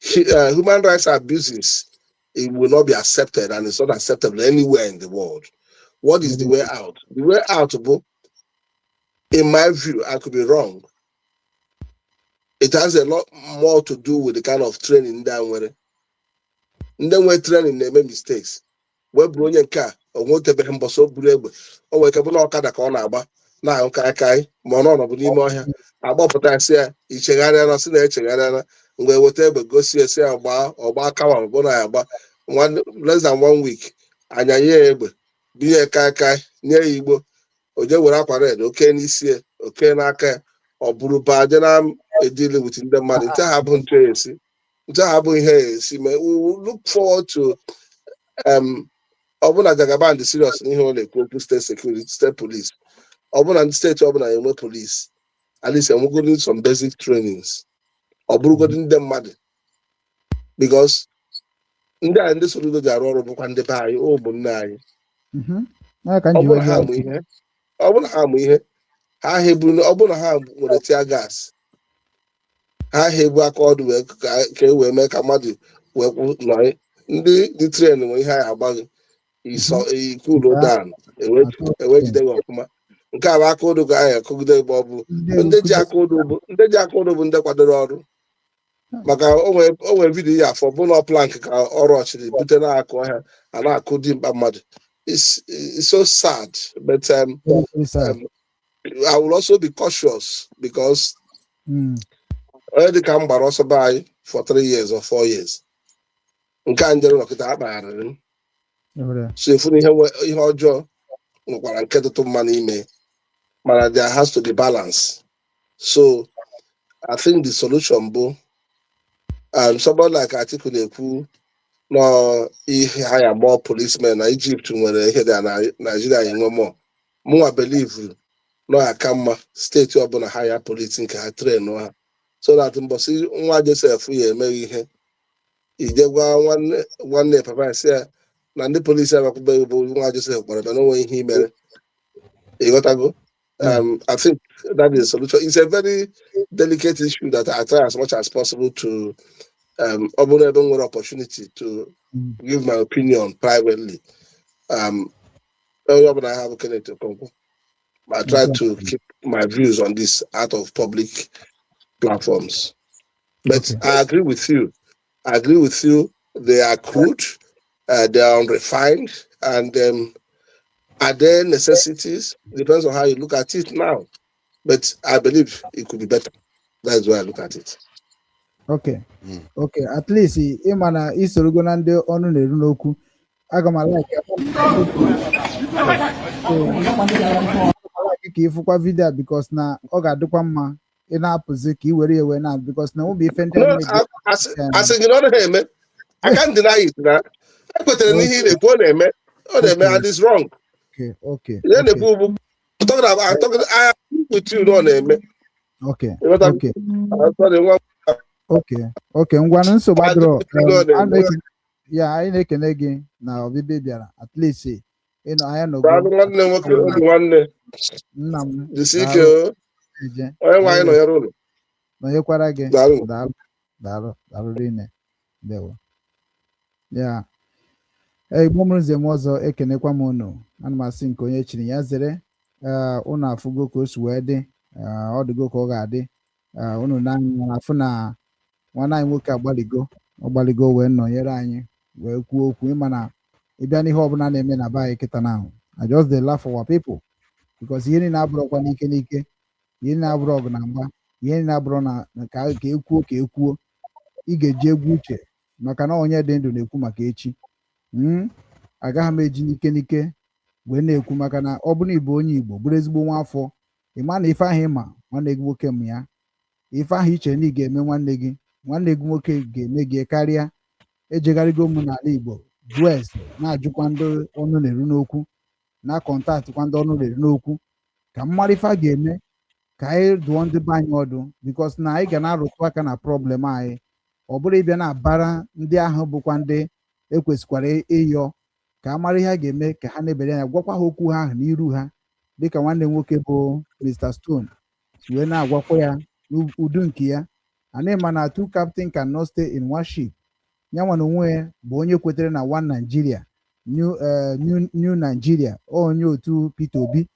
Human rights abuses, it will not be accepted, and it's not acceptable anywhere in the world. What is the way out? The way out bụ, in my view, I could be wrong, it has a lot more to do with the kind of training ndị a nwere. Ndị nwee training na-eme mistakes wee bụrụ onye nke a o nwetebeghị mbọsị o buru egbe. O nwere ike bụ na ọkada ka ọ na-agba na-ahụ kaikai, ma ọ nọbụ n'ime ọhịa, agbapụta ya sị ya ichegharịala, sị na echegharịala. Mgbe weta egbe gosi ya, sị ya gbaa, ọgba kawa bụ na ya agba less than one week, anya nye ya egbe, binye kaikai, nye ya igbo, o jee were akwa red oke n'isi ya, oke n'aka ya, ọ bụrụ baa je na e-deal with ndị mmadụ. Nte ha bụ ntu esi, nte ha bụ ihe esi mee. We will look forward to ọ bụna Jagaban dị serious n'ihe ọ na-ekwu okwu state security, state police. Ọ bụna ndị steeti ọbụla enwe police, at least enwegodi some basic trainings, ọ bụrụgodi ndị mmadụ, because ndị a ndị Soludo ji arụ ọrụ bụkwa ndị be anyị, ụmụnne anyị. Ya ka m Ọ ji bụrụ wee ha jụọ. amụ ihe, ọ bụrụ na ha amụ ihe, ha ahịa ebu, ọ bụrụ na ha nwere tear gas, ha ahịa ebu aka ọdụ wee ka e wee mee ka mmadụ wee kwụ nọrị. Ndị dị train nwere ihe anyị agbaghị isọ cool down, ewe jide gị ọfụma. Nke a bụ aka odo ka anyị akụgide ebe ọ bụ ndị ji aka odo, bụ ndị ji aka odo, bụ ndị kwadoro ọrụ, maka o nwere video ya afọ bụ na plank ka ọrụ ọchịrị bute na-akụ ọhịa a na-akụ dimkpa mmadụ. It's so sad, but Very sad. I will also be cautious because onye dịka m gbara ọsọ be anyị for 3 years or 4 years, nke a njere nọkịta akpagharịrị m. Ịhụrụ ya. So efu na ihe ihe ọjọọ nwekwara nke dịtụ mma n'ime, mana there has to be balance. So I think the solution bụ somebody like Atiku na-ekwu nọ ihe hire more policemen na Egypt nwere ihe dị na Nigeria enwe more. Mụnwa believe nọ aka mma steeti ọbụla hire police nke ha, train ha, so that mbọsị nwa Joseph ya emeghị ihe, ije gwa nwanne nwanne papa ya, sị ya na ndị polisi abakwubeghị bụ nwa Joseph kpọrọ bịa na onwe ihe imere. Ịghọtago? I think that is the solution. It's a very delicate issue that I try as much as possible to ọ bụrụ ebe m nwere opportunity to give my opinion privately. Onye ọbụla ha bụ Kenneth Okonkwo. I try to keep my views on this out of public platforms. But I agree with you. I agree with you. They are crude, they are unrefined, and are there necessities? Depends on how you look at it now. But I believe it could be better. That's why I look at it. Okay. Okay, at least ịma na isorogo na ndị ọnụ na-eru n'okwu. Aga m a-like ka ịfụkwa video a, because na ọ ga-adịkwa mma ị na-apụzi ka ị were ya wee na, because na ụmụ ife ndị a No, na-ege. Asị gị na ọ naghị eme. I can't deny it na. Ekwetere n'ihe ị na-ekwu, ọ na-eme. Ọ na-eme and it's wrong. Ihe na-ekwu bụ talking about, I'm talking, I agree with you na ọ na-eme. Ịghọta? I'm sorry, nwa. Okay, ngwanụ, nsogbu adịrọ. Ọ na-eme. Ya anyị na-ekene gị na ọbịbịa ị bịara, at least ịnọ anyị nọgo. Daalụ, nwanne m nwoke, obi nwanne. Nna m. Jisi ike. Daalụ. O. Eje. Onye nwe anyị nọnyere ụlọ. Nọnyekwara gị. Daalụ. Daalụ, daalụ, daalụ rinne. Ndewo ya. Ee, Igbo mụrụ nze m ọzọ, ekenekwa m unu. Ana m asị nke onye chiri ya zere. Ee, unu afụgo ka o si wee dị. Ee, ọ dịgo ka ọ ga-adị. Ee, unu n'anya na-afụ na nwanne anyị nwoke agbaligo, ọ gbaligo wee nọnyere anyị wee kwuo okwu. Ịma na ịbịa n'ihe ọbụla na-eme na be anyị kịta na ahụ, I just dey laugh for our people, because ihe niile abụrụkwa n'ike n'ike, ihe niile abụrụ ọgụ na mgba, ihe niile abụrụ na ka ekwuo ka ekwuo. Ị ga-eji egwu uche, maka na onye dị ndụ na-ekwu maka echi. Agaghị m eji n'ike n'ike wee na-ekwu, maka na ọ bụrụ na ịbụ onye Igbo, bụrụ ezigbo nwa afọ, ị ma na ife ahụ ịma nwanne gị nwoke m ya, ife ahụ iche na ị ga-eme nwanne gị, nwanne gị nwoke ga-eme gị karịa. Ejegharịgo m n'ala Igbo jụọ ese, na-ajụkwa ndị ọnụ na-eru n'okwu, na contactkwa ndị ọnụ na-eru n'okwu, ka m mara ife a ga-eme ka anyị dụọ ndị be anyị ọdụ, because na anyị ga na-arụtụ aka na problem anyị. Ọ bụrụ ịbịa na-abara ndị ahụ bụkwa ndị ekwesịkwara ịyọ ka a mara ihe a ga-eme ka ha na-ebere anya, gwakwa ha okwu ha ahụ n'iru ha, dịka nwanne m nwoke bụ Mr. Stone si wee na-agwakwa ya n'udu nke ya. Anyị ma na two captain cannot stay in one ship. Ya nwa na onwe ya bụ onye kwetere na one Nigeria, new Nigeria, onye otu Peter Obi,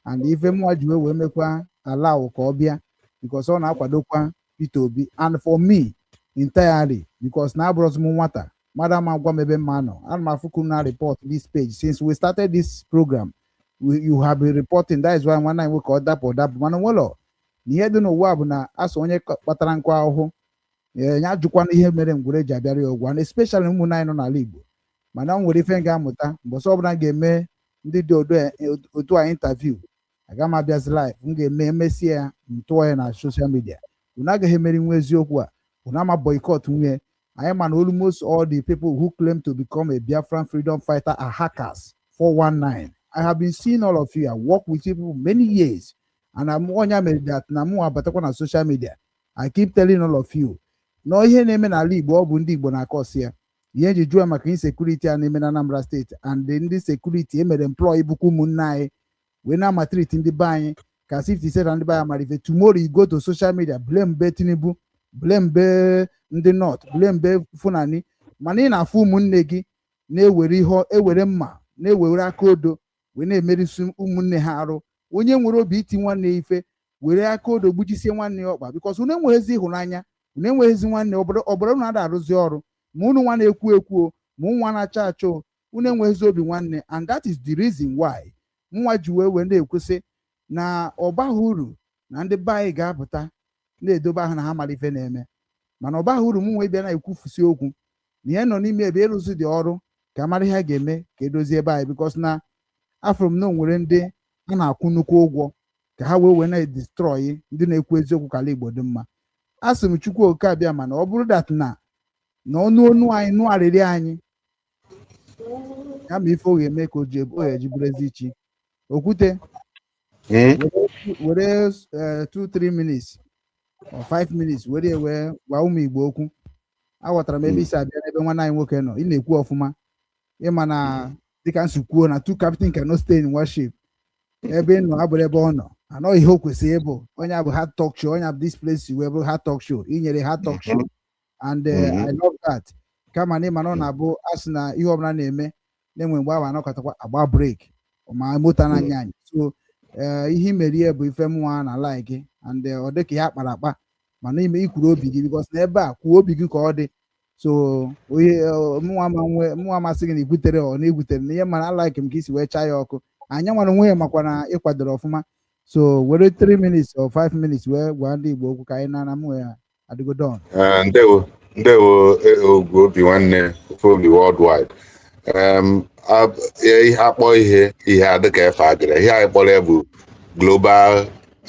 and ife mụnwa ji wee mekwa allow ka ọ bịa, because ọ na-akwadokwa Peter Obi, and for me entirely, because na abụrọzi m nwata. Mmadụ ama gwa m ebe mma nọ. Ana m afụkwu na report this page since we started this program. You have been reporting. That is why nwanne anyị nwoke ọ dapụ, ọ dapụ, mana nwelọ na ihe dị n'ụwa bụ na asọ onye kpatara nkụ ahụhụ. Ee, ya jụkwana ihe mere ngwere ji abịara ya ụgwọ, and especially ụmụnne anyị nọ n'ala Igbo. Mana o nwere ife m ga-amụta mbọsị ọbụla m ga-eme ndị dị otu a interview. Aga m abịazi live, m ga-eme emesie ya, m tụọ ya na social media. Unu agaghị emeri nwa eziokwu a. Unu ama boycott nwunye anyị, ma na almost all the people who claim to become a Biafran freedom fighter are hackers, 419. I have been seeing all of you. I work with you people many years, and I'm onye mere that na mụ abatakwa na social media. I keep telling all of you na ihe na-eme n'ala Igbo, ọ bụ ndị Igbo na-akọsi ya. Ihe eji jụọ maka insecurity a na-eme na Anambra Steeti and ndị security emere employ bụkwa ụmụnne anyị wee na-amaltreat ndị be anyị ka 50 said na ndị be anyị mara ife. Tomorrow you go to social media, blame be Tinubu, blame be ndị North, blame be Fulani, mana ị na-afụ ụmụnne gị na-ewere ihe, ewere mma, na-ewere aka odo wee na-emerisi ụmụnne ha arụ. Onye nwere obi iti nwanne ya ife, were aka odo gbujisie nwanne ya ọkpa, because unu enweghịzi ịhụnanya, unu enweghịzi nwanne obodo. Unu ada arụzi ọrụ ma unu nwa na-ekwu ekwu o, ma nwa na-achọ achọ o, unu enweghịzi obi nwanne. And that is the reason why nwa ji wee na-ekwusị na ọ baghị uru na ndị be anyị ga-apụta na-edobe ahụ na ha mara ife na-eme, mana ọ baghị uru m nwee bịa na-ekwufusi okwu na ihe nọ n'ime ebe ịrụzi dị ọrụ ka mara ihe a ga-eme ka edozie ebe anyị, because na afụrụ m na o nwere ndị a na-akwụ nnukwu ụgwọ ka ha wee na-edestroy ndị na-ekwu eziokwu ka ala Igbo dị mma. A sị m Chukwu oke abịa, mana ọ bụrụ that na ọnụ onu anyị nụ arịrị anyị ya, ma ife ọ ga-eme ka o ji o ga-eji bụrụ ezi chi okwute. Were 2, 3 minutes or 5 minutes were ya wee gwa ụmụ Igbo okwu. Aghọtara m ebe isi abịa n'ebe nwanne anyị nwoke nọ. Ị na-ekwu ọfụma. Ịma na dịka nsi kwuo na two captain cannot stay in one ship. Ebe ị nọ abụrụ ebe ọ nọ anọ. Ihe o kwesịrị ịbụ, onye abụ hard talk show, onye abụ this place wee bụrụ hard talk show. Inyere hard talk show and I love that. Kama na ịma na ọ na-abụ asị na ihe ọbụla na-eme na-enwe mgbe ahụ anọkọtakwa agba break ma moto na-anya anyị. So ihe imerie bụ ife mụnwa na like and ọ dịka ihe akpara akpa, mana ime ikwuru obi gị, because na ebe a kwuo obi gị ka ọ dị. So onye mụnwa ma nwe mụnwa masị gị na igwutere ọ na igwutere na ihe, mana alike m ka isi wee chaa ya ọkụ. Anyị nwere onwe ya makwa na ịkwadoro ọfụma. So were 3 minutes or 5 minutes wee gwa ndị Igbo okwu ka anyị na mụ ya adịgo don. Ndewo, ndewo, Ogwu obi nwanne obi worldwide. Ihe akpọ ihe ihe adịka efe agịrị ihe anyị kpọrọ ya bụ Global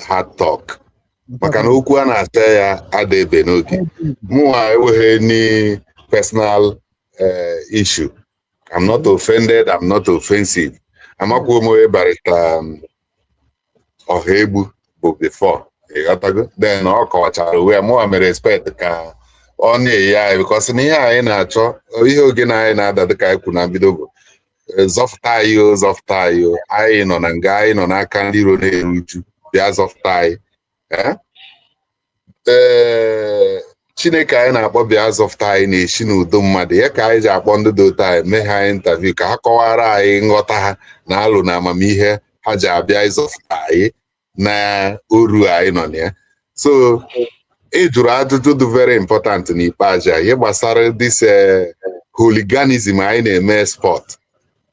Hard Talk, maka na okwu a na-asa ya ada ebe n'oge. Mụnwa enweghị any personal issue. I'm not offended, I'm not offensive. Amakwuo m onye Barrister ọha egbu bụ before, ịghọtago? Then ọ kọwachara onwe ya. Mụnwa mere expect ka ọ na-eyi anyị, because na ihe anyị na-achọ, ihe ogene anyị na-ada dịka anyị kwuru na mbido bụ zọfụta anyị o, zọfụta anyị o. Anyị nọ na nga, anyị nọ n'aka ndị iro na-eru uju, bịa zọfụta anyị. Ee, Chineke anyị na-akpọ bịa zọfụta anyị na-esi n'udo mmadụ ya ka anyị ji akpọ ndị dị otu anyị mee ha interview ka ha kọwara anyị nghọta ha na alụ na amamihe ha ji abịa ịzọfụta anyị na oru anyị nọ na ya. So ị jụrụ ajụjụ dị very important n'ikpeazụ a, ihe gbasara this hooliganism anyị na-eme sport.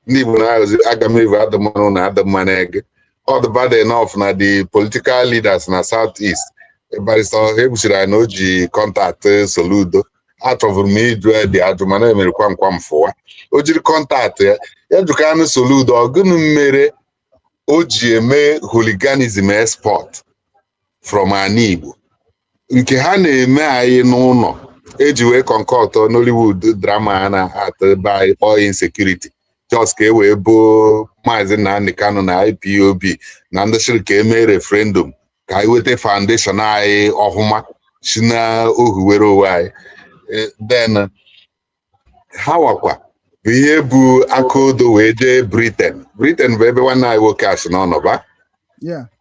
Ndị Igbo na-ahazi agamevu adịmmanụ na adịmmanụ ege. Ọ dị bad enough na the political leaders na South East, Barrister Ọha egbuchiri anyị na o ji contact Soludo. Achọvụrụ m ịjụ ya dị ajụ, mana emere kwam kwam fụwa. O jiri contact ya, ya jụkanụ Soludo, ọgụnụ mere o ji eme hooliganism export from ana Igbo nke ha na-eme anyị n'ụlọ eji wee concoct Nollywood drama a na-atụ ebe anyị kpọọ insecurity, just ka e wee boo Maazị Nnamdi Kanu na IPOB na ndị sịrị ka emee referendum ka anyị weta foundation anyị ọhụma si na ohu were onwe anyị. Then ha wakwa bụ ihe bụ aka odo wee jee Britain. Britain bụ ebe nwanne anyị nwoke a si n'ọnọba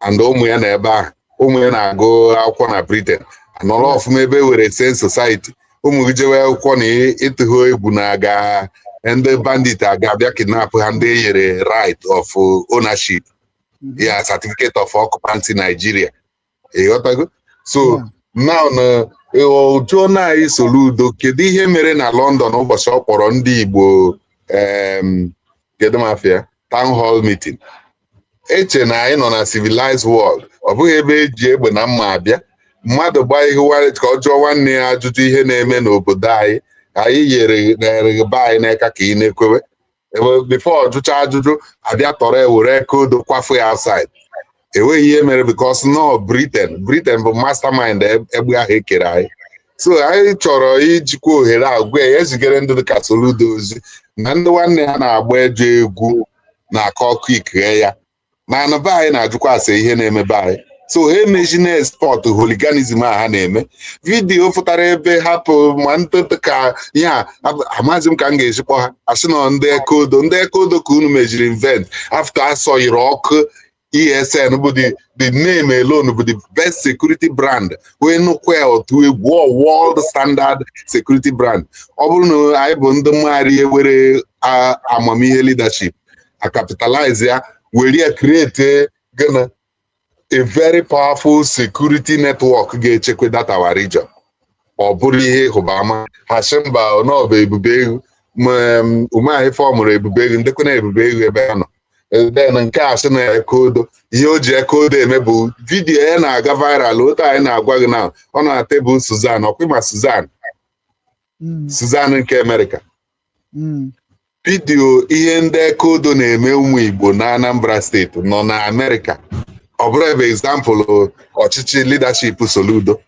and ụmụ ya na ebe ahụ, ụmụ ya na-agụ akwụkwọ na Britain, anọrọ ọfụma ebe e were sane society. Ụmụ gị jewe akwụkwọ na ịtụghị egwu na-aga ndị bandit aga-abịa kidnap ha. Ndị e nyere right of ownership ya, certificate of occupancy Nigeria, ịghọtago? So now na Jụọ na anyị Soludo, kedu ihe mere na London ụbọchị ọ kpọrọ ndị Igbo, kedu mafia town hall meeting? Eche na anyị nọ na civilized world, ọ bụghị ebe eji egbe na mma abịa mmadụ gbaa ihu ka ọ jụọ nwanne ya ajụjụ ihe na-eme n'obodo anyị. Anyị yere na be anyị n'aka ka ị na-ekwewe ebe before ọjụcha ajụjụ abịa tọrọ ewere eke odo kwafu ya outside. Enweghị ihe mere because no Britain bụ mastermind egbe ahụ ekere anyị. So anyị chọrọ ijikwa ohere a gwa ya ezigere ndị dịka Soludo ozi na ndị nwanne ha na-agba ejọ egwu na-akọ ọkụ ikee ya na anụ be anyị na-ajụkwa ase ihe na-eme be anyị. So ha emejina export hooliganism a ha na-eme. Video fụtara ebe hapụ ma ntụtụ ka ihe a, amaghịzi m ka m ga-esi kpọ ha, asị nọ ndị ekodo, ndị ekodo ka unu mejiri invent after asọyiri ọkụ ESN bụ the name alone bụ the best security brand wee nụkwa otu egwu ọ world standard security brand. Ọ bụrụ na anyị bụ ndị mmagharị were amamihe leadership a capitalize ya, were ya create gịnị, a very powerful security network ga-echekwa that our region, ọ bụrụ ihe ịhụba ama. Ha sị mba, n'ọbụ ebube egwu umeahị fọmụrụ ebube egwu ndekwana ebube egwu ebe ha nọ. Then nke a sị na ekodo, ihe o ji ekodo eme bụ video ya na-aga viral otu anyị na-agwa gị na ọ nọ na tebụl Suzan, ọkwa ma Suzan, Suzan nke Amerịka. Video ihe ndị ekodo na-eme ụmụ Igbo na Anambra Steeti nọ na Amerịka, ọ bụrụ ebe example ọchịchị leadership Soludo.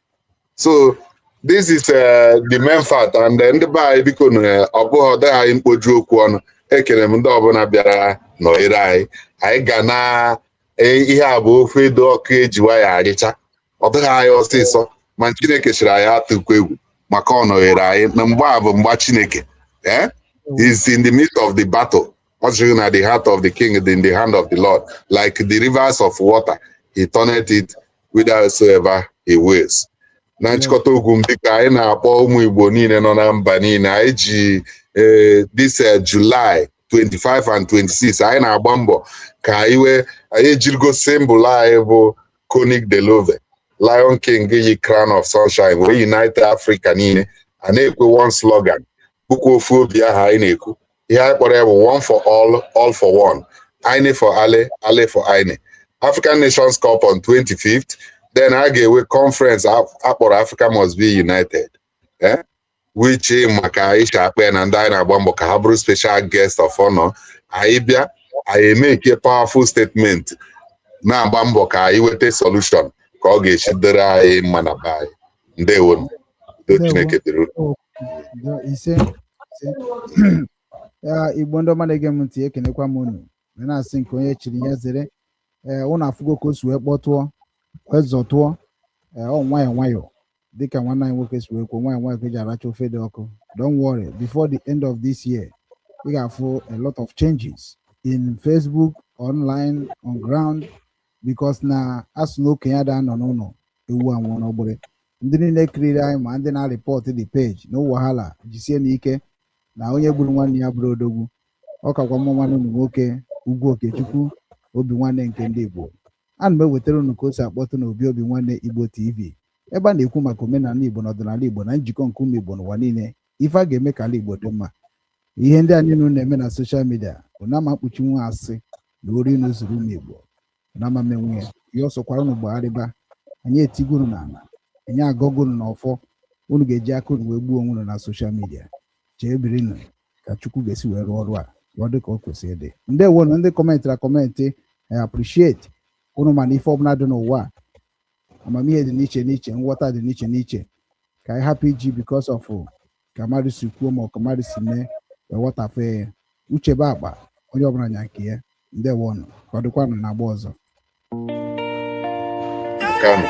So this is the main fact and ndị be anyị, biko, na ọ bụghị ọ dịghị anyị mkpoju okwu ọnụ. Ekele m ndị ọbụla bịara nọnyere anyị. Anyị ga na ihe a bụ ofe edo ọkụ eji waya arịcha, ọ dịghị anyị ọsịsọ, ma Chineke chịrị anyị atụkwa egwu maka ọ nọnyere anyị na mgba a bụ mgba Chineke. Is in the midst of the battle. Ọ sịrị na the heart of the king is in the hand of the Lord, like the rivers of water, he turneth it whithersoever he wills. Na nchịkọta okwu m, dịka anyị na-akpọ ụmụ Igbo niile nọ na mba niile, anyị ji this July 25 and 26 anyị na-agba mbọ ka anyị wee anyị ejirigo symbol anyị bụ Konig de Love, Lion King yi crown of sunshine, wee unite Africa niile a na-ekwe one slogan, bụkwa ofu obi ahụ anyị na-ekwu. Ihe anyị kpọrọ ya bụ one for all for one, Aine for Ale, Ale for Aine. African Nations Cup on 25th, then a ga-enwe conference akpọrọ Africa Must Be United, which maka anyị si akpa ya na ndị anyị na-agba mbọ ka ha bụrụ special guest of honor. Anyị bịa, anyị emeke powerful statement na-agba mbọ ka anyị weta solution ka ọ ga-esi dịrị anyị mma na be anyị. Ndewo, udo Chineke dịrị unu. Ise, ise. Ya, Igbo ndị ọma na-ege m ntị, ekenekwa m unu wee na-asị nke onye chiri ya zere. Ee, unu afụgo ka o si wee kpọtụọ wee zọtụọ. Ee, ọ nwayọọ nwayọọ, dịka nwanne anyị nwoke si wee kwuo, nwayọọ nwayọọ ka eji aracha ofe dị ọkụ. Don't worry, before the end of this year ị ga-afụ a lot of changes in Facebook, online, on ground, because na asụ na okenye ada nọ n'ụlọ ewu anwụọ n'ogbere. Ndị niile kiriri anyị ma ndị na-report the page na wahala, jisie n'ike na onye gburu nwanne ya bụrụ odogwu. Ọ kakwa mma. Nwanne unu nwoke, Ugwu Okechukwu, obi nwanne nke ndị Igbo, ana m ewetara unu ka o si akpọtụ na obi obi nwanne Igbo TV, ebe a na-ekwu maka omenala Igbo na ọdịnala Igbo na njikọ nke ụmụ Igbo n'ụwa niile, ife a ga-eme ka ala Igbo dị mma. Ihe ndị a niile unu na-eme na social media bụ na ama mkpuchi nwa asị na ori unu zuru ụmụ Igbo na ama menwu ya. Ihe ọ sọkwara unu gbagharịba, anyị etigoro n'ala, anyị agọgoro n'ọfọ, unu ga-eji aka unu wee gbuo onwe unu na social media. Chee birinu ka Chukwu ga-esi wee rụọ ọrụ a ka ọ dị ka o kwesịrị ịdị. Ndewo na ndị commentịrị comment, I appreciate unu. Mana ife ọbụla dị n'ụwa a, amamihe dị n'iche n'iche, nghọta dị n'iche n'iche. Ka anyị hapụ iji because of ka mmadụ si kwuo ma ọ ka mmadụ si mee wee ghọtafee ya. Uche bụ akpa onye ọbụla nya nke ya. Ndewonụ, ka ọ dịkwanụ n'agba ọzọ. Kano.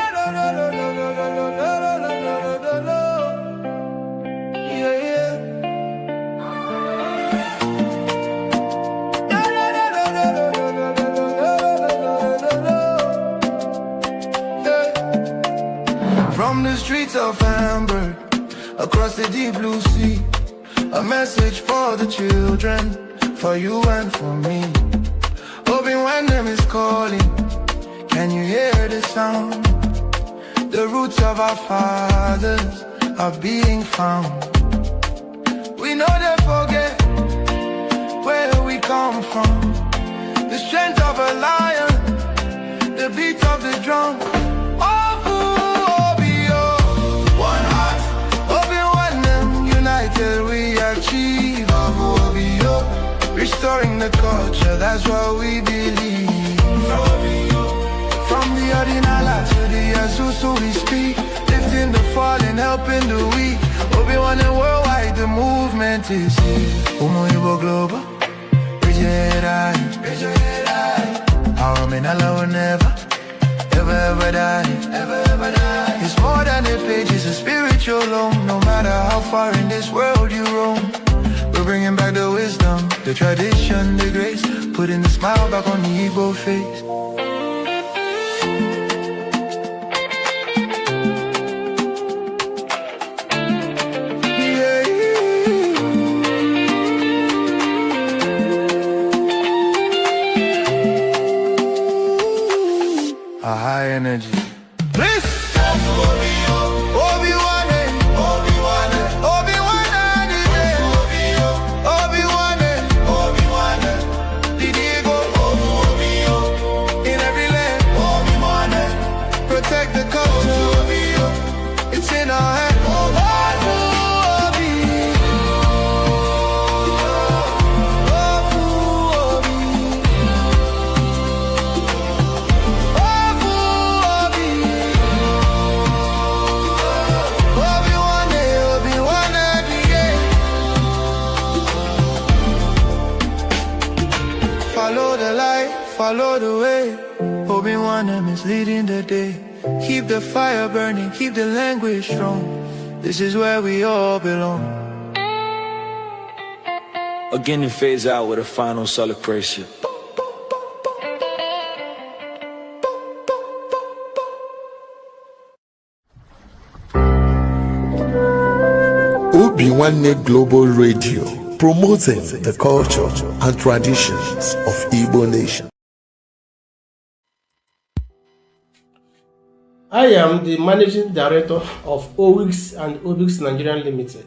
Yeah. Yeah. From the streets of Hamburg, across the deep blue sea, a message for the children, for you and for me. Hoping when them is calling, can you hear the sound? The roots of our fathers are being found. We no dey forget where we come from. The strength of a lion, the beat of the drum. Ofu obi o, one heart, Obi Nwanne, united we achieve. Ofu obi o, restoring the culture, that's what we believe. From the Odinala to the Asusu we speak, lifting the fallen, helping the weak. Obi Nwanne worldwide, the movement is here. Umu Igbo Global, raise your head high, raise your head high. Our Omenala will never, ever, ever die, ever, ever die. It's more than a page, it's a spiritual home. No matter how far in this world you roam, we're bringing back the wisdom, the tradition, the grace, putting the smile back on the Igbo face. Yeah. A high energy. Please. Obi-Wan, Obi-Wan, Obi-Wan, Obi-Wan, Obi-Wan, Didigo, in every land, Obi-Wan, protect the culture, it's in our hand. Obi, Obi, Obi, Obi-Wan, Obi-Wan, yeah. Follow the light, follow the way. Obi-Wan is leading the day. Keep the fire burning, keep the language strong. This is where we all belong. Again, it fades out with a final celebration. Obi Nwanne Global Radio, promoting the culture and traditions of Igbo nation. I am the Managing Director of Owix and Obix Nigerian Limited.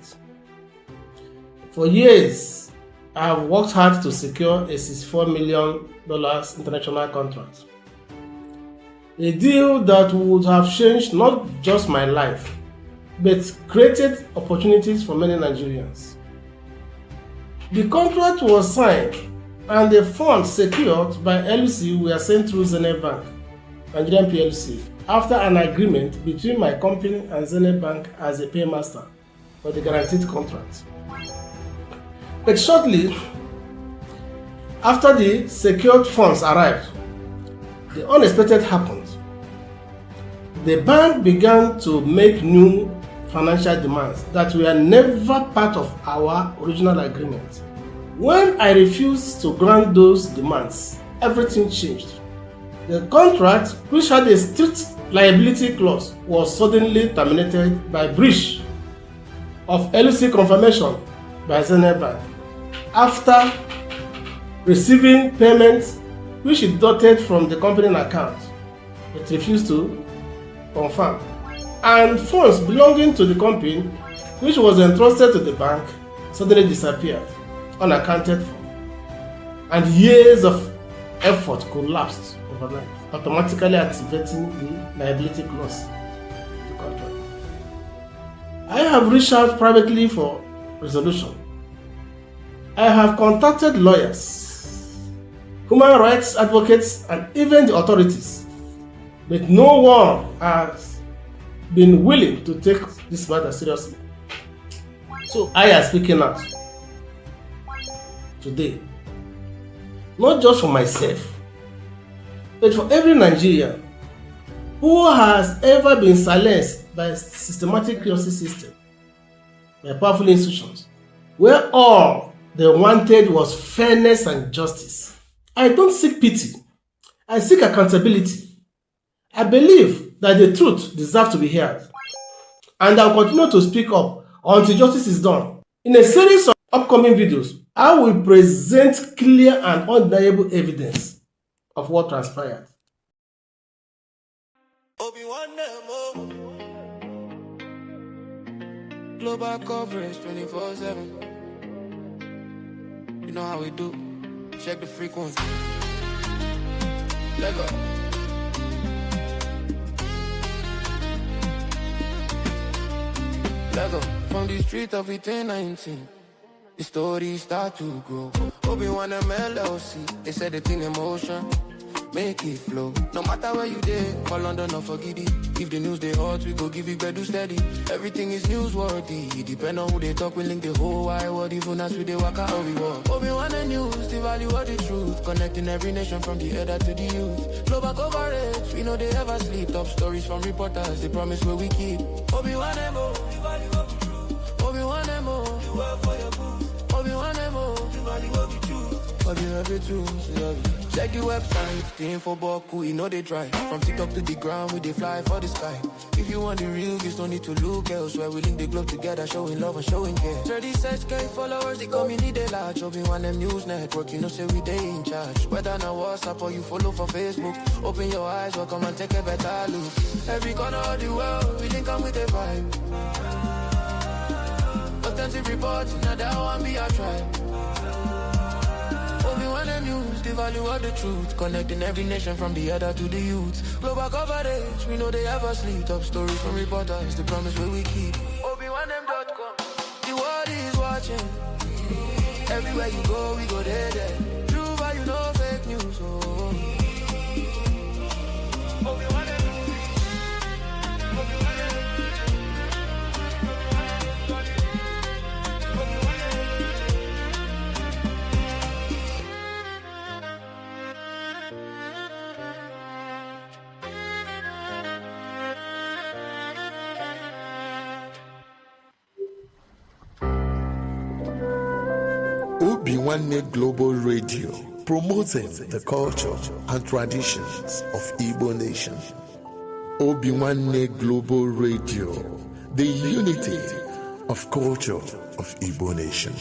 For years, I have worked hard to secure a $64 million international contract. A deal that would have changed not just my life, but created opportunities for many Nigerians. The contract was signed and the funds secured by LC were sent through Zenith Bank, Nigerian PLC, after an agreement between my company and Zenith Bank as a paymaster for the guaranteed contract. But shortly after the secured funds arrived, the unexpected happened. The bank began to make new financial demands that were never part of our original agreement. When I refused to grant those demands, everything changed. The contract, which had a strict liability clause, was suddenly terminated by breach of LC confirmation by Zenith Bank after receiving payments which it deducted from the company account but refused to confirm, and funds belonging to the company which was entrusted to the bank suddenly disappeared unaccounted for, and years of effort collapsed overnight, automatically activating the liability clause of the contract. I have reached out privately for resolution. I have contacted lawyers, human rights advocates, and even the authorities, but no one has been willing to take this matter seriously. So I am speaking out today, not just for myself, but for every Nigerian who has ever been silenced by systematic justice system, by powerful institutions, where all they wanted was fairness and justice. I don't seek pity. I seek accountability. I believe that the truth deserves to be heard, and I will continue to speak up until justice is done. In a series of upcoming videos, I will present clear and undeniable evidence of what transpired. Obi Nwanne m o. Global coverage 24/7. You know how we do. Check the frequency. Let go. Let go. From the street of 1819, the stories start to grow. Obi-Wan and LLC, they set the thing in motion. Make it flow. No matter where you dey, for London or for Giddy. If the news they hot, we go give it bedu steady. Everything is newsworthy. Depend on who they talk, we link the whole wide world. Even as we dey walk out, we walk. Obi-Wan and news, the value of the truth. Connecting every nation from the elder to the youth. Global coverage, we know they ever sleep. Top stories from reporters, they promise where we keep. Obi-Wan M.O. The value of the truth. Obi-Wan M.O. The world for your booth. Obi-Wan M.O. The value of the truth. Check the website, the info boku, you know they dry. From TikTok to the ground, we they fly for the sky. If you want the real, you don't need to look elsewhere. We link the globe together, showing love and showing care. 36K followers, the community they large. Obi-Wan them news network, you know say we they in charge. Whether na WhatsApp or you follow for Facebook, open your eyes, welcome and take a better look. Every corner of the world, we link up with the vibe. Authentic reports, now that one be our tribe. Obi-Wan and news, the value of the truth. Connecting every nation from the other to the youth. Global coverage, we know they ever sleep. Top stories from reporters, the promise where we keep. ObiWanem.com, the world is watching. Everywhere you go, we go there, there. True value, no fake news, oh. Obi Nwanne Global Radio, promoting the culture and traditions of Igbo nation. Obi Nwanne Global Radio, the unity of culture of Igbo nation.